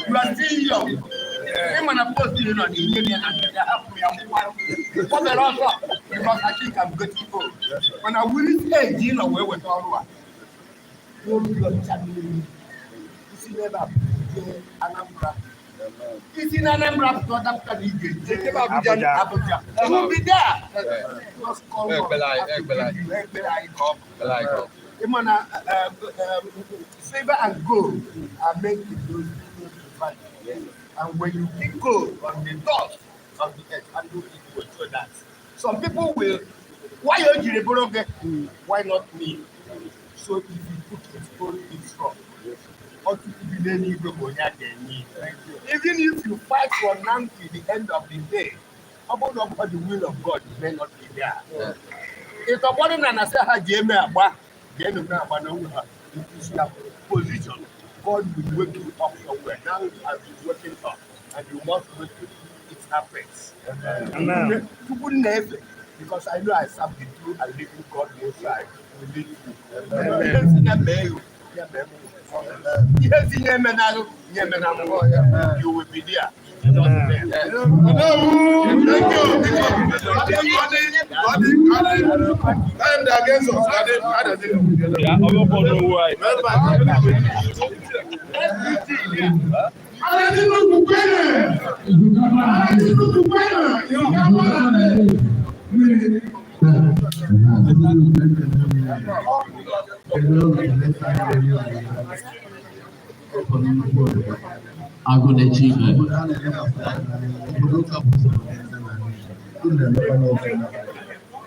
You are still young. Ịma na post ị nọ na-enye m ya na ya hapụ ya nwa. Ọ bịara ọsọ because I think I'm getting old. Mana wuri age ị nọ wee weta ọrụ a. Obi ọcha mmiri. Isi n'ebe a jee Anambra. Isi na Anambra pụta ọ dapụta na ije jee Abuja. Abuja. You be there. Just call us. Ekpere anyị ka ọ bụ. Ịma na silver and gold are meant to those value. And when you pick gold on the dust of the earth, and do it will show that. Some people will, why you jiri bụrụ gị? Why not me? So if you put it, hold it strong. Ọtụtụ bi n'eluigwe bụ onye a ga-enye. Even if you fight from now till the end of the day, ọ bụrụ na ọ bụ the will of God, you may not be there. Ịtọgbọdụ na na sị ha ji eme agba, ji eme agba na onwe ha nkwụsị ya position ka God will wake you up somewhere. Now you have been waking up, and you must wake you. It happens. Amen. Chukwu na-efe, because I know I serve the true and living God Most High will lead you. Ihe si ya mee you, ya mee mụ. Ihe si ya emenalụ, ya emenalụ. You will be there. Thank you. Time they against us. Agụ na-eche igwe.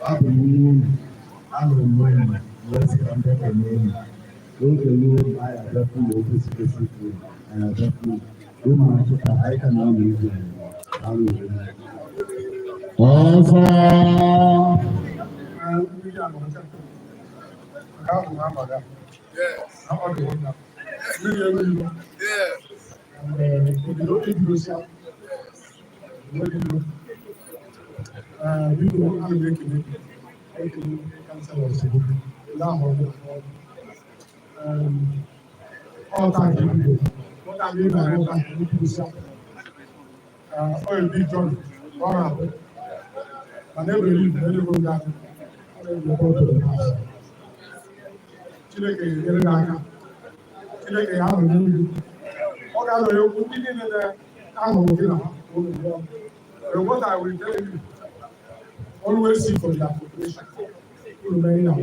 Abụ m nwa unu, anụrụ m unu, wee sị ka m bịa kelee unu. N'oge ruo mgbe anyị abịakwu unu, okwu kwesịrị unu, anyị abịakwu unu. Ụmụ nkịta, anyị ka na-anọ igwe anụ unu. Ọzọ. Chineke ga-enyere gị aka. Chineke ga-anọnyere gị. Ọ ga-anọnyere okwu ndị niile na-ahụrụ gị na ha. But what I will tell you, always see for the appropriation. You remain out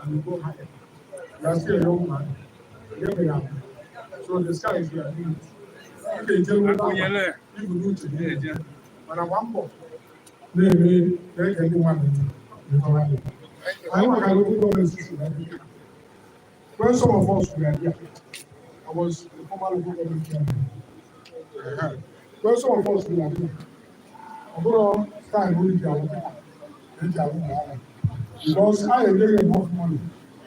and you go higher. You are still a young man. You get me? So the sky is your limit. You can tell me that you do today. But I want more. They can do one. I want to look at the When some of us were here, I was the former local government chairman. When some of us were here, I time we because I am getting enough money.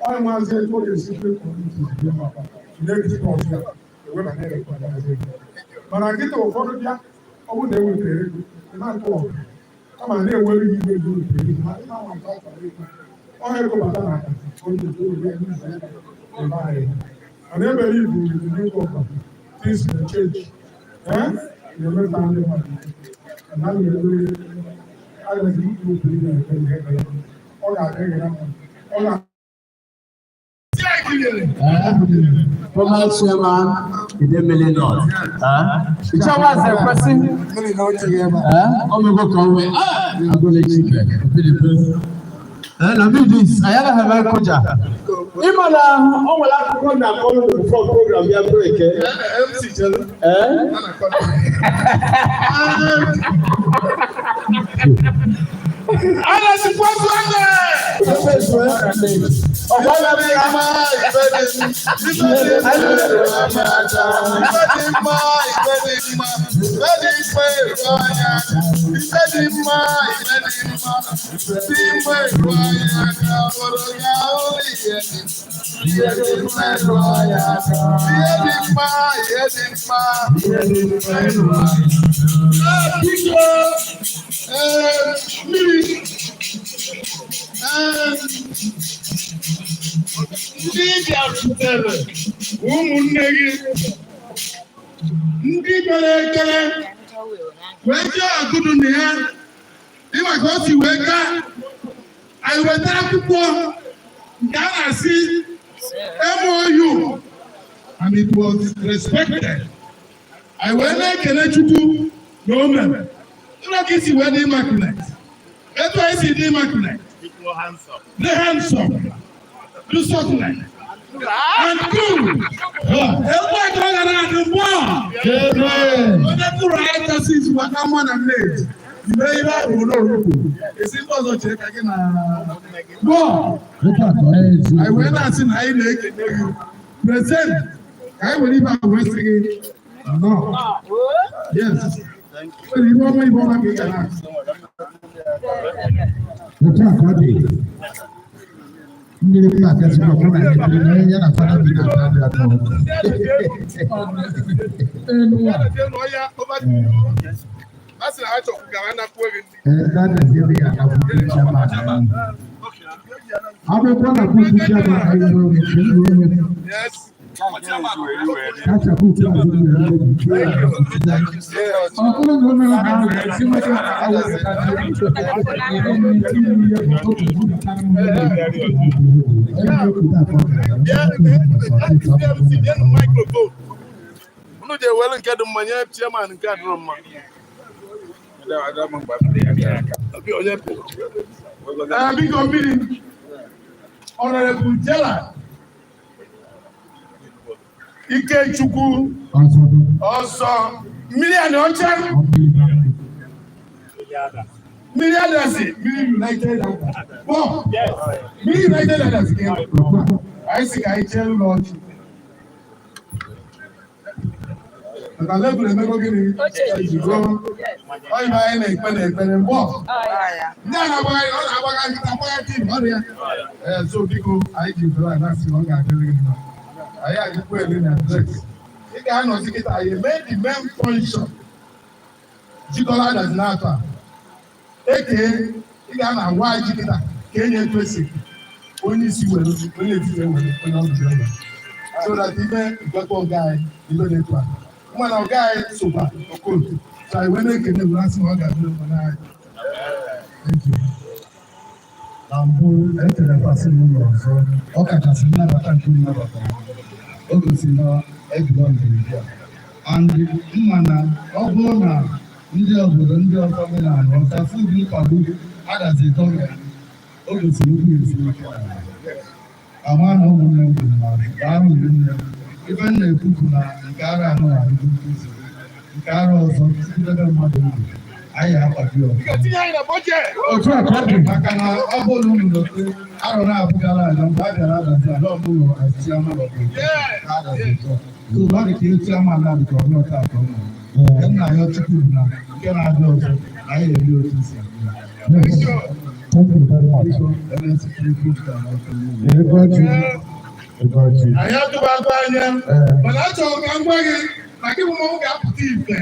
I must say, to the secret communities, but I get to afford it, I wouldn't able to not talk. Come on, they will give you I never believe with the new government, things will change. Eh? You know, and now you I was Former chairman, Idemili North. The chairman is requesting. Omego Conway. Agole Chipe. Na me this. I have a koja. Imala, o nwere akụkọ na akọrọ before program ya break. MC Chelu. Eh? Ndị bịarutere ụmụnne gị ndị bịara ekele wee jee ọgụdụ na ya ịma ka o si wee gaa anyị weta akwụkwọ nke a na-asị MOU and it was respected. Anyị wee na-ekele Chukwu na o mere ụlọ ka isi wee dị immaculate etu anyị si dị immaculate dị handsome, dị succulent and cool. Egwu atọ gara adị mgbe a. Onye kwuru anyị kasị izu maka mma na nne ime ihe ahụ n'orukwu esi ndị ọzọ chere ka gị na bọọ. Anyị wee na-asị na anyị na-ekele gị present ka anyị were ibe ahụ wee sị gị nnọọ. Yes. Nwere ihe ọma ibe ọma ka ị ga na-asị. Otu a ka ọ dị. Mmiri m na-abịazi ọbụ na ekpere na onye ya na fada bi na abịa abịa elu a. Ee, na-adazi ebe ya akwụkwọ chairman anyị. Akwụkwọ na puku chairman anyị nwere nke ndụ onye. Kachapụ otu azụ mmiri ọ bụrụ na o mere ha ahụ ga-esi nweta awụpụta Unu ji ewere nke dị mma nye chairman nke adịrọ mma. Ee, biko mmiri. Honorable Jela Ikechukwu ọzọ mmiri a na ọcha mmiri Adazi, mmiri United bọ mmiri United Adazi ka anyị si ka anyị chee ụlọ ọchị maka lebụl emego gịnị ejigo onye ma anyị na-ekpe na ekpere mbọ ndị a na-agbagha ọ na-agbagha nkịta agbagha tim ọrịa. Ee, so biko anyị ji bere a na-asị na ọ ga-adịrị gị mma. Anyị agụkwa ele na adres ị ga-anọzi kịta anyị eme the main function jikọrọ Adazi n'atọ a eke ị ga-ana agwa ji kịta ka enye etu esi onye isi were onye etiti ewere onye ọdụ were so that ime nkwekọ ọga anyị ibe na-etu a mana ọga anyị sokwa okotu so anyị wee na-ekene were asị na ọ ga-adịrị mma n'anyị. Thank you. Na mbụ ekelekwasị m ụlọ ọzọ ọ kachasị nnabata nke unu nabatara o gosi na ejula mberede a and mma na ọ bụrụ na ndị obodo ndị ọzọ dị na ala ọcha fụ ụdị nkwado Adazi ịtọ ga o gosiri okwu esi ike ala ama na ụmụnne m kwuru na daalụ ụmụnne m ife m na-ekwu bụ na nke ara anụ na adịgo nkụzi nke ara ọzọ sidebe mmadụ ndụ anyị akwado ya ọfụma. Tinye anyị na budget. Otu a ka ọ dị maka na ọ bụrụ unu lote arọ na-abụ gara aga mgbe a bịara Adazi ala ọbụla as chairman of the Adazi ịtọ. So ọ dị ka etu ama na dị ka ọbụla taa ka ọ nọ. Nke nna ya Chukwu bụ na nke na-abịa ọzọ na anyị eri otu isi abịa. Thank you very much. Biko, MNC kwupụtara na ọkụ. Ego ji. Ego ji. Anyị atụbatụ anya mana achọrọ ka m gwa gị na gị bụ mmanwụ ga-apụta ife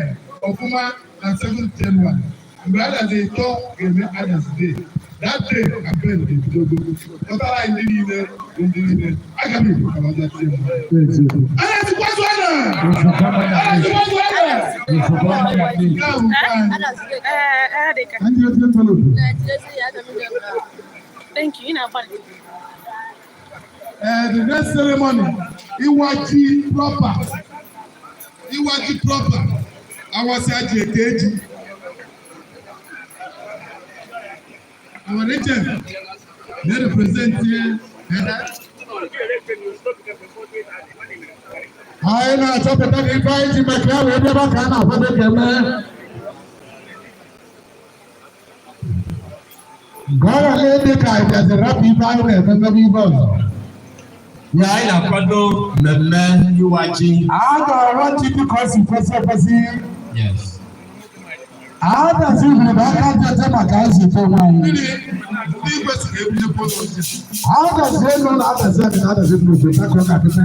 ọfụma na 7th January mgbe Adazi ịtọ ga-eme Adazi Day. That day campaign ga-ebidogo kpọtara anyị ndị niile bụ ndị niile aga m ekwu ka ọ bịa tie mma. Adazi kwazuana! Adazi kwazuana! Nke a bụ nke anyị. Ndị otu envelope. Thank you. Ị na-agbalị. The next ceremony, Iwaji proper. Iwaji proper. Awasi aji eke ji. Our agent, they represent here. Anyị na-achọpụta na ife anyị ji maka ya wee bịaba ka a na-akwado ka emee. Gọvanọ dị ka anyị bịaziri rapụ ife anyị na-eme mebe ife ọzọ. Ya anyị na-akwado mmemme ịwa ji. A ga-awa ji dịka o si kwesị ekwesị. Yes. Adazi hụrụ na aka ncheta maka nzute onwe anyị. Ndị igwe si ga-ebunye post office. Adazi elu na adazi elu na adazi nnukwu takọ ka pete.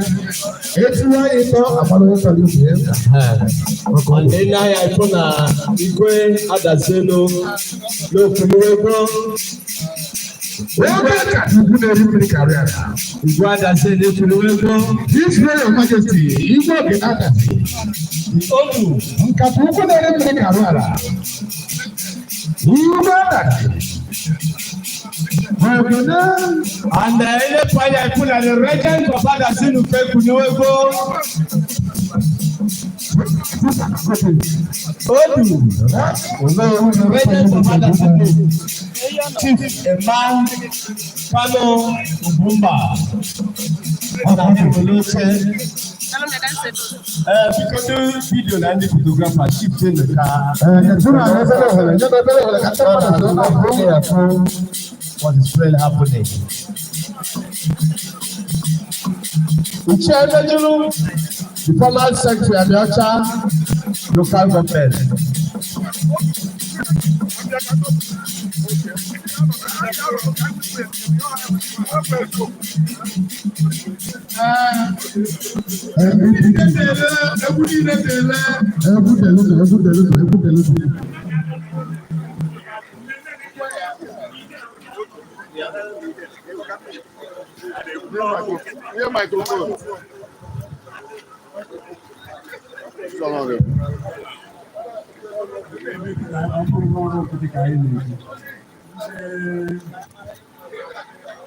Etinye ịtọ agbara onye chọrọ ibu ya. Ndị nne anyị afụ na igwe Adazi elu n'okpuru ego. Oge kacha ukwu na-eri mmiri karịa ala. Igwe Adazi elu ekwuru ego. His Royal Majesty Igwe Ogene Adazi. Otu. Nkata ukwu na-eri mmiri karịa ala. Igwe Adazi. Ogene. And ilepụ anya ịfụ na the regent of Adazi Nnukwu ekwuru ego. Odu. Regent of Adazi Nnukwu. Chief Emma Kano Ugwumba. Ọ na-ewere oche. Ee, biko ndị vidio na ndị photographer shift ka what is really happening. Uche Emejulu, the former secretary of the Ọcha local government. Egwu niile na-ele. Egwu deludo, egwu deludo, egwu deludo. Nye microphone.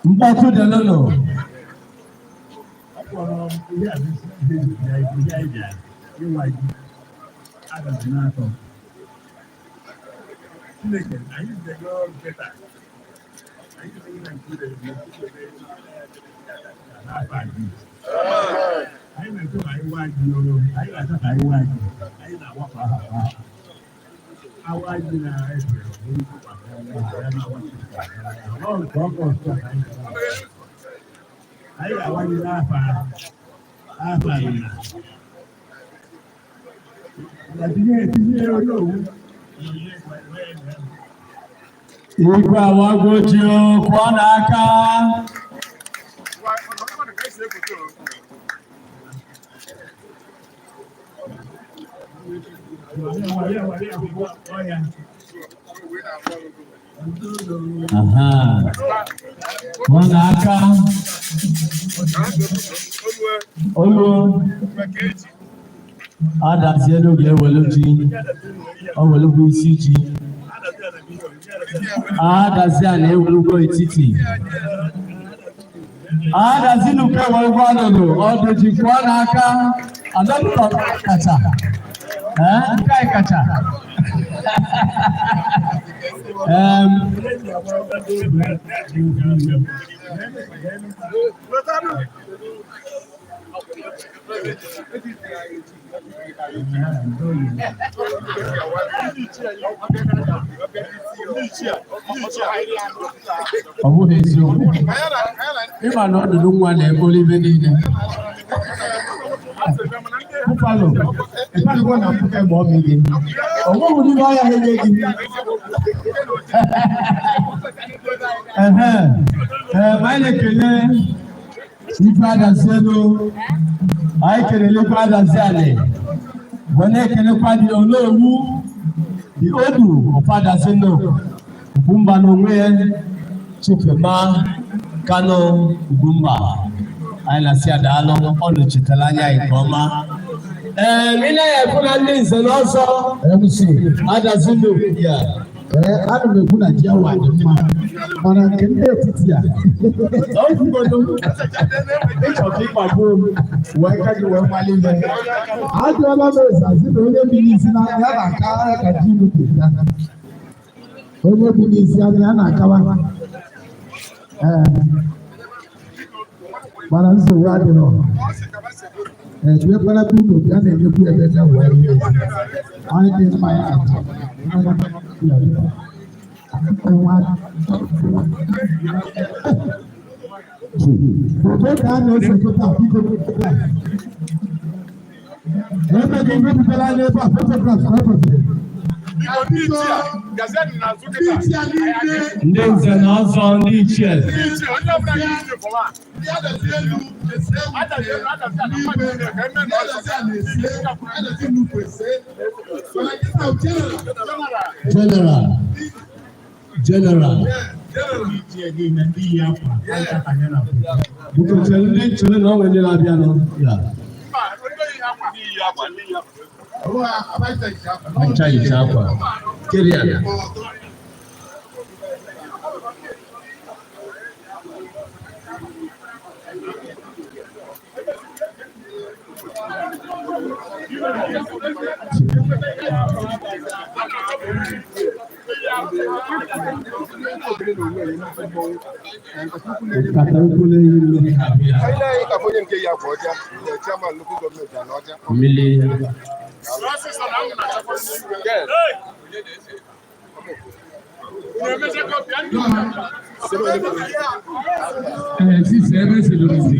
Mkpọtụ dị lụlụ. Anyị ga-awanye n'afọ afọ na tinye etinye onye owu. Igwe awagoji kụọ n'aka. Aha. Kụọ n'aka. Olu. Adazi elu ga-ewelu ji. O welugwu isi ji. Adazi a na-ewelugwu etiti. Adazi nnukwu ewelugwu ọdụdụ ọdụ ji kụọ n'aka. Adọdụdụ kacha. Ee, nke anyị kacha. Ọ bụghị eziokwu. Ịma na ọdụdụ nwa na-eboli ibe niile. Bụfalo, ịkpadụkwa na mkpuke ma ọ bụ gị. Ọ nweghị n'ime ọhịa ha enye gị. Ehe, ee, ma anyị na-ekele Ife Adazi elu, anyị kelele Ife Adazi anị, wee na-ekelekwa dị Onowu, the Odu of Adazi Nnukwu, Ugwumba n'onwe ya, Chifema Kano Ugwumba. Anyị na-asị adaalụ, ọ nọchitere anya anyị nke ọma. Ee, ị na-ekwu na ndị nze na ọzọ MC Adazi Nnukwu ya. Ee, ana m ekwu na ji awa dị mma, mana nke ndị etiti a Ịchọ ka ịkpagbuo m wee ka gị wee mali ihe. Ajụọla m eze asị na onye bi n'isi na ya na-aka ya ka ji ilu dị ya. Onye bi n'isi anya ya na-akawa. Ee, mana nsogbu adịrọ. Ee, jiekwala bụ unu a na-enyekwu ebe ndị wee rie ezi. Anyị dị mma ya atọ. Foto ka a na-ese kịta, biko kịta. Ebe gị wepụtara anya ebe a, photograph ka ọ kwesịrị. Ndị nze na ọzọ, ndị ichie. General. General. Biko chere, ndị chere na ọ nwere ndị na-abịanụ. Ya. Acha yicha akwa. Keria. Nkata ukwu na-eyi mmiri. Mmiri. Ee, sisi ebe esi lụrụ si.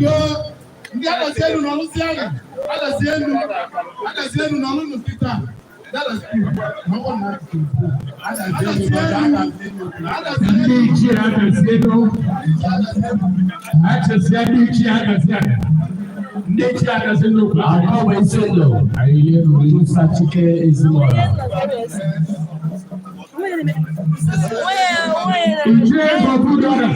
Ndị Adazi elu n'ọlụ si anyị. Adazi elu. Adazi elu n'ọlụ nụ kịta. Ndị ichie Adazi Enu, achịsịa ndị ichie Adazi Ana, ndị ichie Adazi Nnukwu. Akọwa isi ndụ, Musa Chike Ezimora. Ichie Bọbụ Dọla.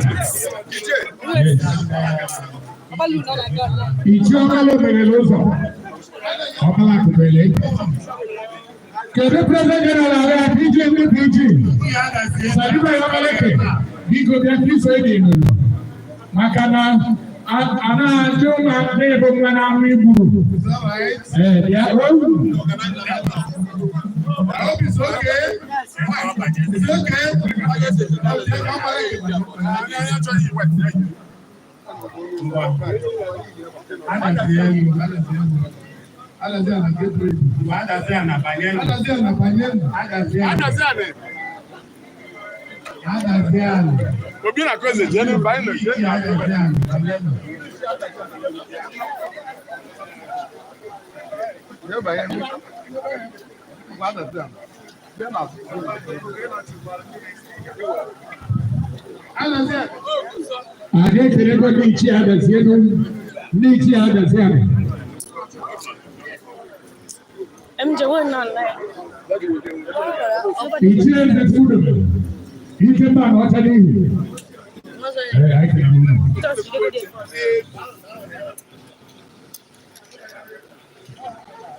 Ichie Ọkala obere n'ụzọ. Ọkala akụkọele. Kedu President General ala PG ndị PG? Sadiba Ọkaleke, biko bịa ka iso ede n'ụlọ. Maka na anaghị ajụ ma na-ebo nwa na-amụ igburu. Ee, bịa owu. I hope it's okay. It's okay. Adazi elu, Adazi elu. Adazi ana get ready. Adazi ana banyenu. Adazi ana banyenu. Adazi ana. Adazi ana. Adazi ana. Obi na kweze jenu banyenu. Adazi ana banyenu. Anyị ekelego ndị ichie Adazi Enu, ndị ichie Adazi Ana. MJ, we're not live. Ichie Eze Fudo, ike mba na ọcha n'ihi. Ee, anyị kelere unu.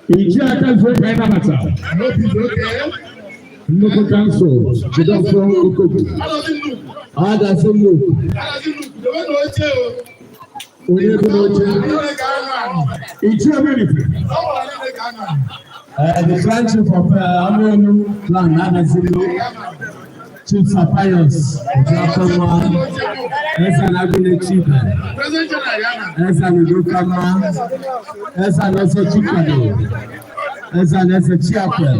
Ichie aka zuo ka anyị nabata. Nnukwu kansụl Jideofor Okogwu. Adazi Nnukwu. Onye bụ n'oche. Ichie Omenife. The clan chief of Amonu clan, Adazi Nnukwu, Chief Sapayos, Ojiakonwa, Eze Nagune Chibe, Eze Nudukama, Eze Nese Chikwado, Eze Nese Chiakwe.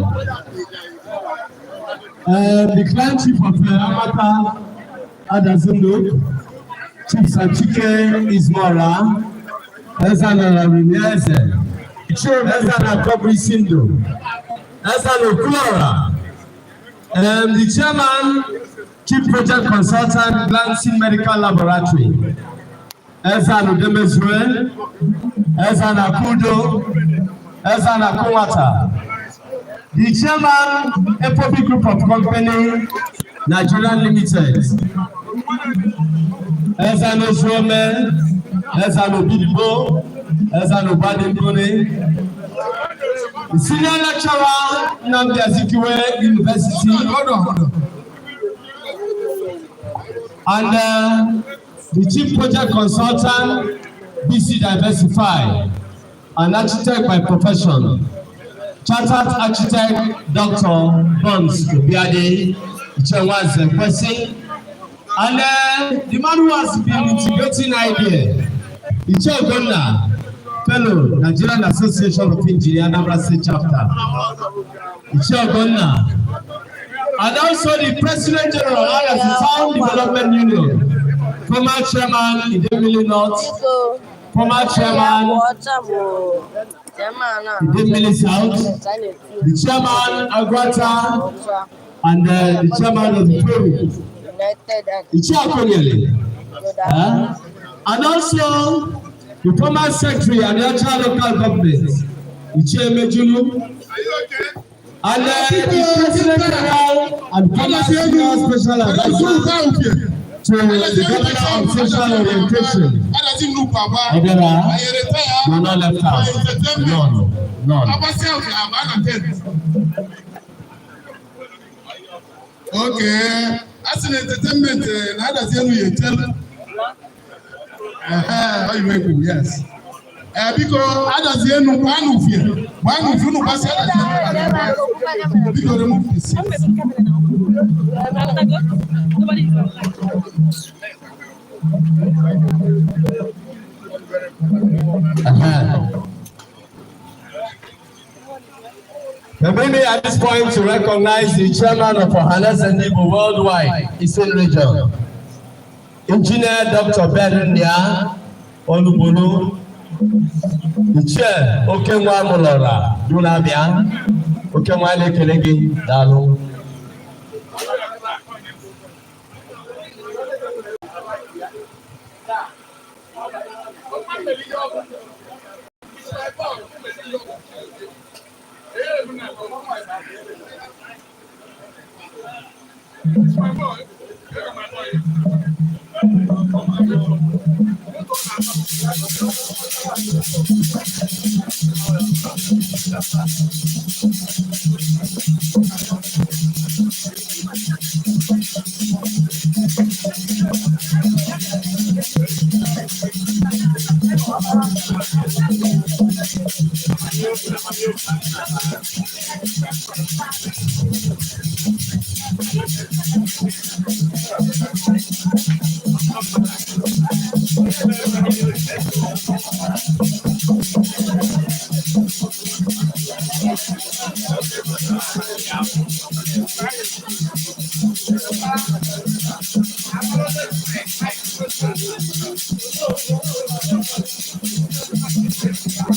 The clan chief of Amata Adazi Nnukwu, Chief Sachike Ismora, Eze Nararineze, Eze Nakobri Sindo, Eze Nokulora, the chairman, chief project consultant, Glancing Medical Laboratory, Eze Nudemezue, Eze Nakudo, Eze Nakunwata, the chairman, Epobi Group of Company, Nigeria Limited, Eze Nozuome, Eze Nobidibo, Eze Nobadembone, the senior lecturer, Nnamdi Azikiwe University, and the chief project consultant, BC Diversify, an architect by profession, chartered architect Dr. Bonds Obiade Ichenwaze Kwesi, and the man who has been integrating idea, Iche Ogonna, fellow Nigerian Association of Engineers, Anambra State Chapter, Iche Ogonna, and also the President General of the Town Development Union, former chairman Idemili North, former chairman Idemili South, the chairman Agwata, and the chairman of the Forum, Iche Akonyele, and also the former secretary and the local government, Iche Emejulu, and the president general and former senior special advisor to the governor of social orientation, Odera, you are not left out. None, none. Okay, as an entertainment, na Adazi Enu ya echelu. Ehe, ọ yiwe ekwu, yes. Biko, Adazi Enu, gbanụ ufie, gbanụ ufie, unu gbasi Adazi Enu. Biko, remove the seat. Permit me at this point to recognize the chairman of Ohanaeze Ndigbo Worldwide, Eastern Region, Engineer Dr. Ben Nia Olubulu, the chair, Okenwa Mulora, Dunabia. Oke nwa, na-ekele gị, daalụ.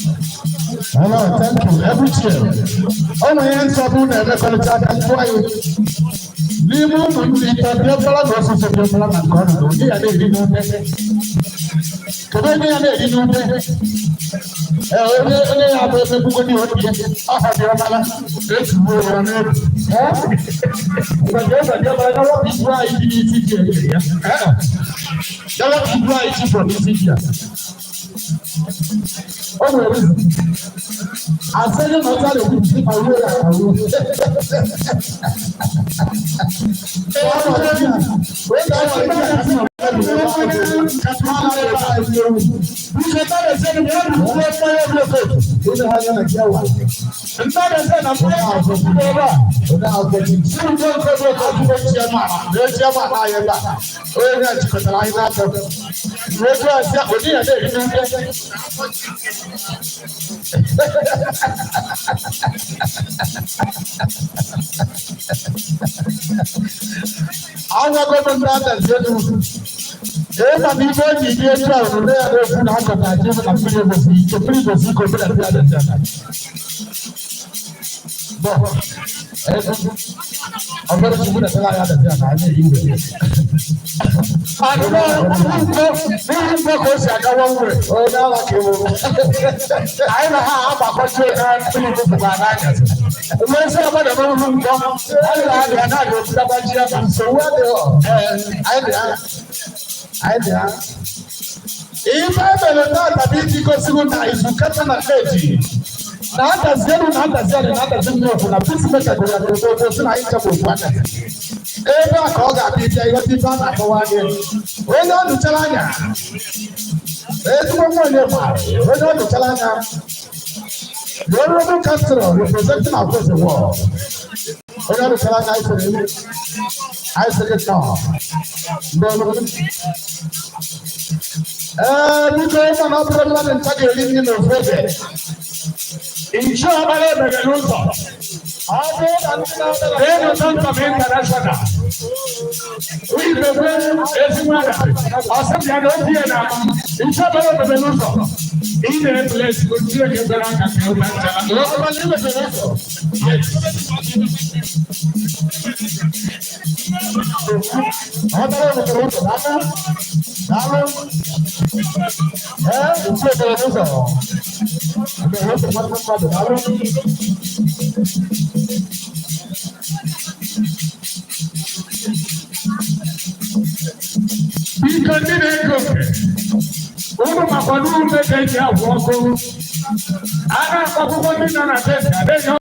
Hello, thank you. Every chair. Ọ nwere ihe nsọ bụ na-emekọrịta aka ntụ anyị. N'ime ụmụ ndị ite diọkpara na osisi diọkpara na nke ọnọdụ, onye ya na-eri n'ute. Kedu onye ya na-eri n'ute? Ee, onye ya bụ emegbugo n'ihe obi ya, aha diọkpara, ejigbo ya n'ebu. Ee? Mgbe diọkpara diọkpara na wapụ ibu anyị dị n'isi ji eri ya. Ee. Ya wapụ ibu anyị ji from isi ji ya. O nwere reason. Asẹ́yìn náà sáré wí sí àwọn owó àwọn. Àwọn gọọmenti adazi elu ee, ma na ibe eji dị etu ahụ na ya na-ekwu na akọta aje na mmiri egosi ike, mmiri gosi ike obere ndị adazi ala bọ ọbẹrẹ chukwu na tẹlẹ ayé adazi ala anyị eyi were àdúgbò nǹkó ka o si agawa nwere onye ala ka ewu anyị na ha agbakọchi na mmiri bụbụkwa n'anyasị mgbe nsị ọgbada n'ụlọ nkwọ anyị na ha dị anaghị osikapa ji ya nsogbu adịghị. Anyị dị ha, anyị dị ha. Ife emere tata bụ iji gosigo na izu kata na steeti na adazi elu na adazi ala na adazi nnukwu na peacemaker gụrụ ya n'obodo si na anyị chebụ okwu adazi ebe a ka ọ ga-abịa ịbịa ịghọta ife a na-akọwa gị. Onye ọ dụchara anya, ezigbo nwa onye maara onye ọ dụchara anya, the Honorable Castro representing across the world. Onye ọ dụchara anya, anyị sịrị anyị sịrị nnọọ. Ndị ọrụ ee, biko, ịma na ọ bụrụ mmadụ nta ga-eri nri n'ofu oge. Iṣẹ́ ọmọdé bẹ̀rẹ̀ ló sọ. Ọ bụrụ na ndị na-abịa Nínú Tọ́ntọ̀m International. Wíìgbègbè ezigbo ọ̀sẹ̀ bịa na obi ya na iṣẹ́ ọmọdé bẹ̀rẹ̀ ló sọ. Ilé place kò tí èké bẹ̀rẹ̀ aka kí ó bá ń jẹ́. Yes. Ọ bụrụ na ụzọ daalụ daalụ. Ee, ntu ebere n'ụzọ ebere ụzọ nwanne mmadụ, daalụ. Biko, ndị na-ege oke, ụmụ makwa n'ume ka eji agwụ ọkụ. A na-akpọ akwụkwọ ndị nọ na tenti adịghị.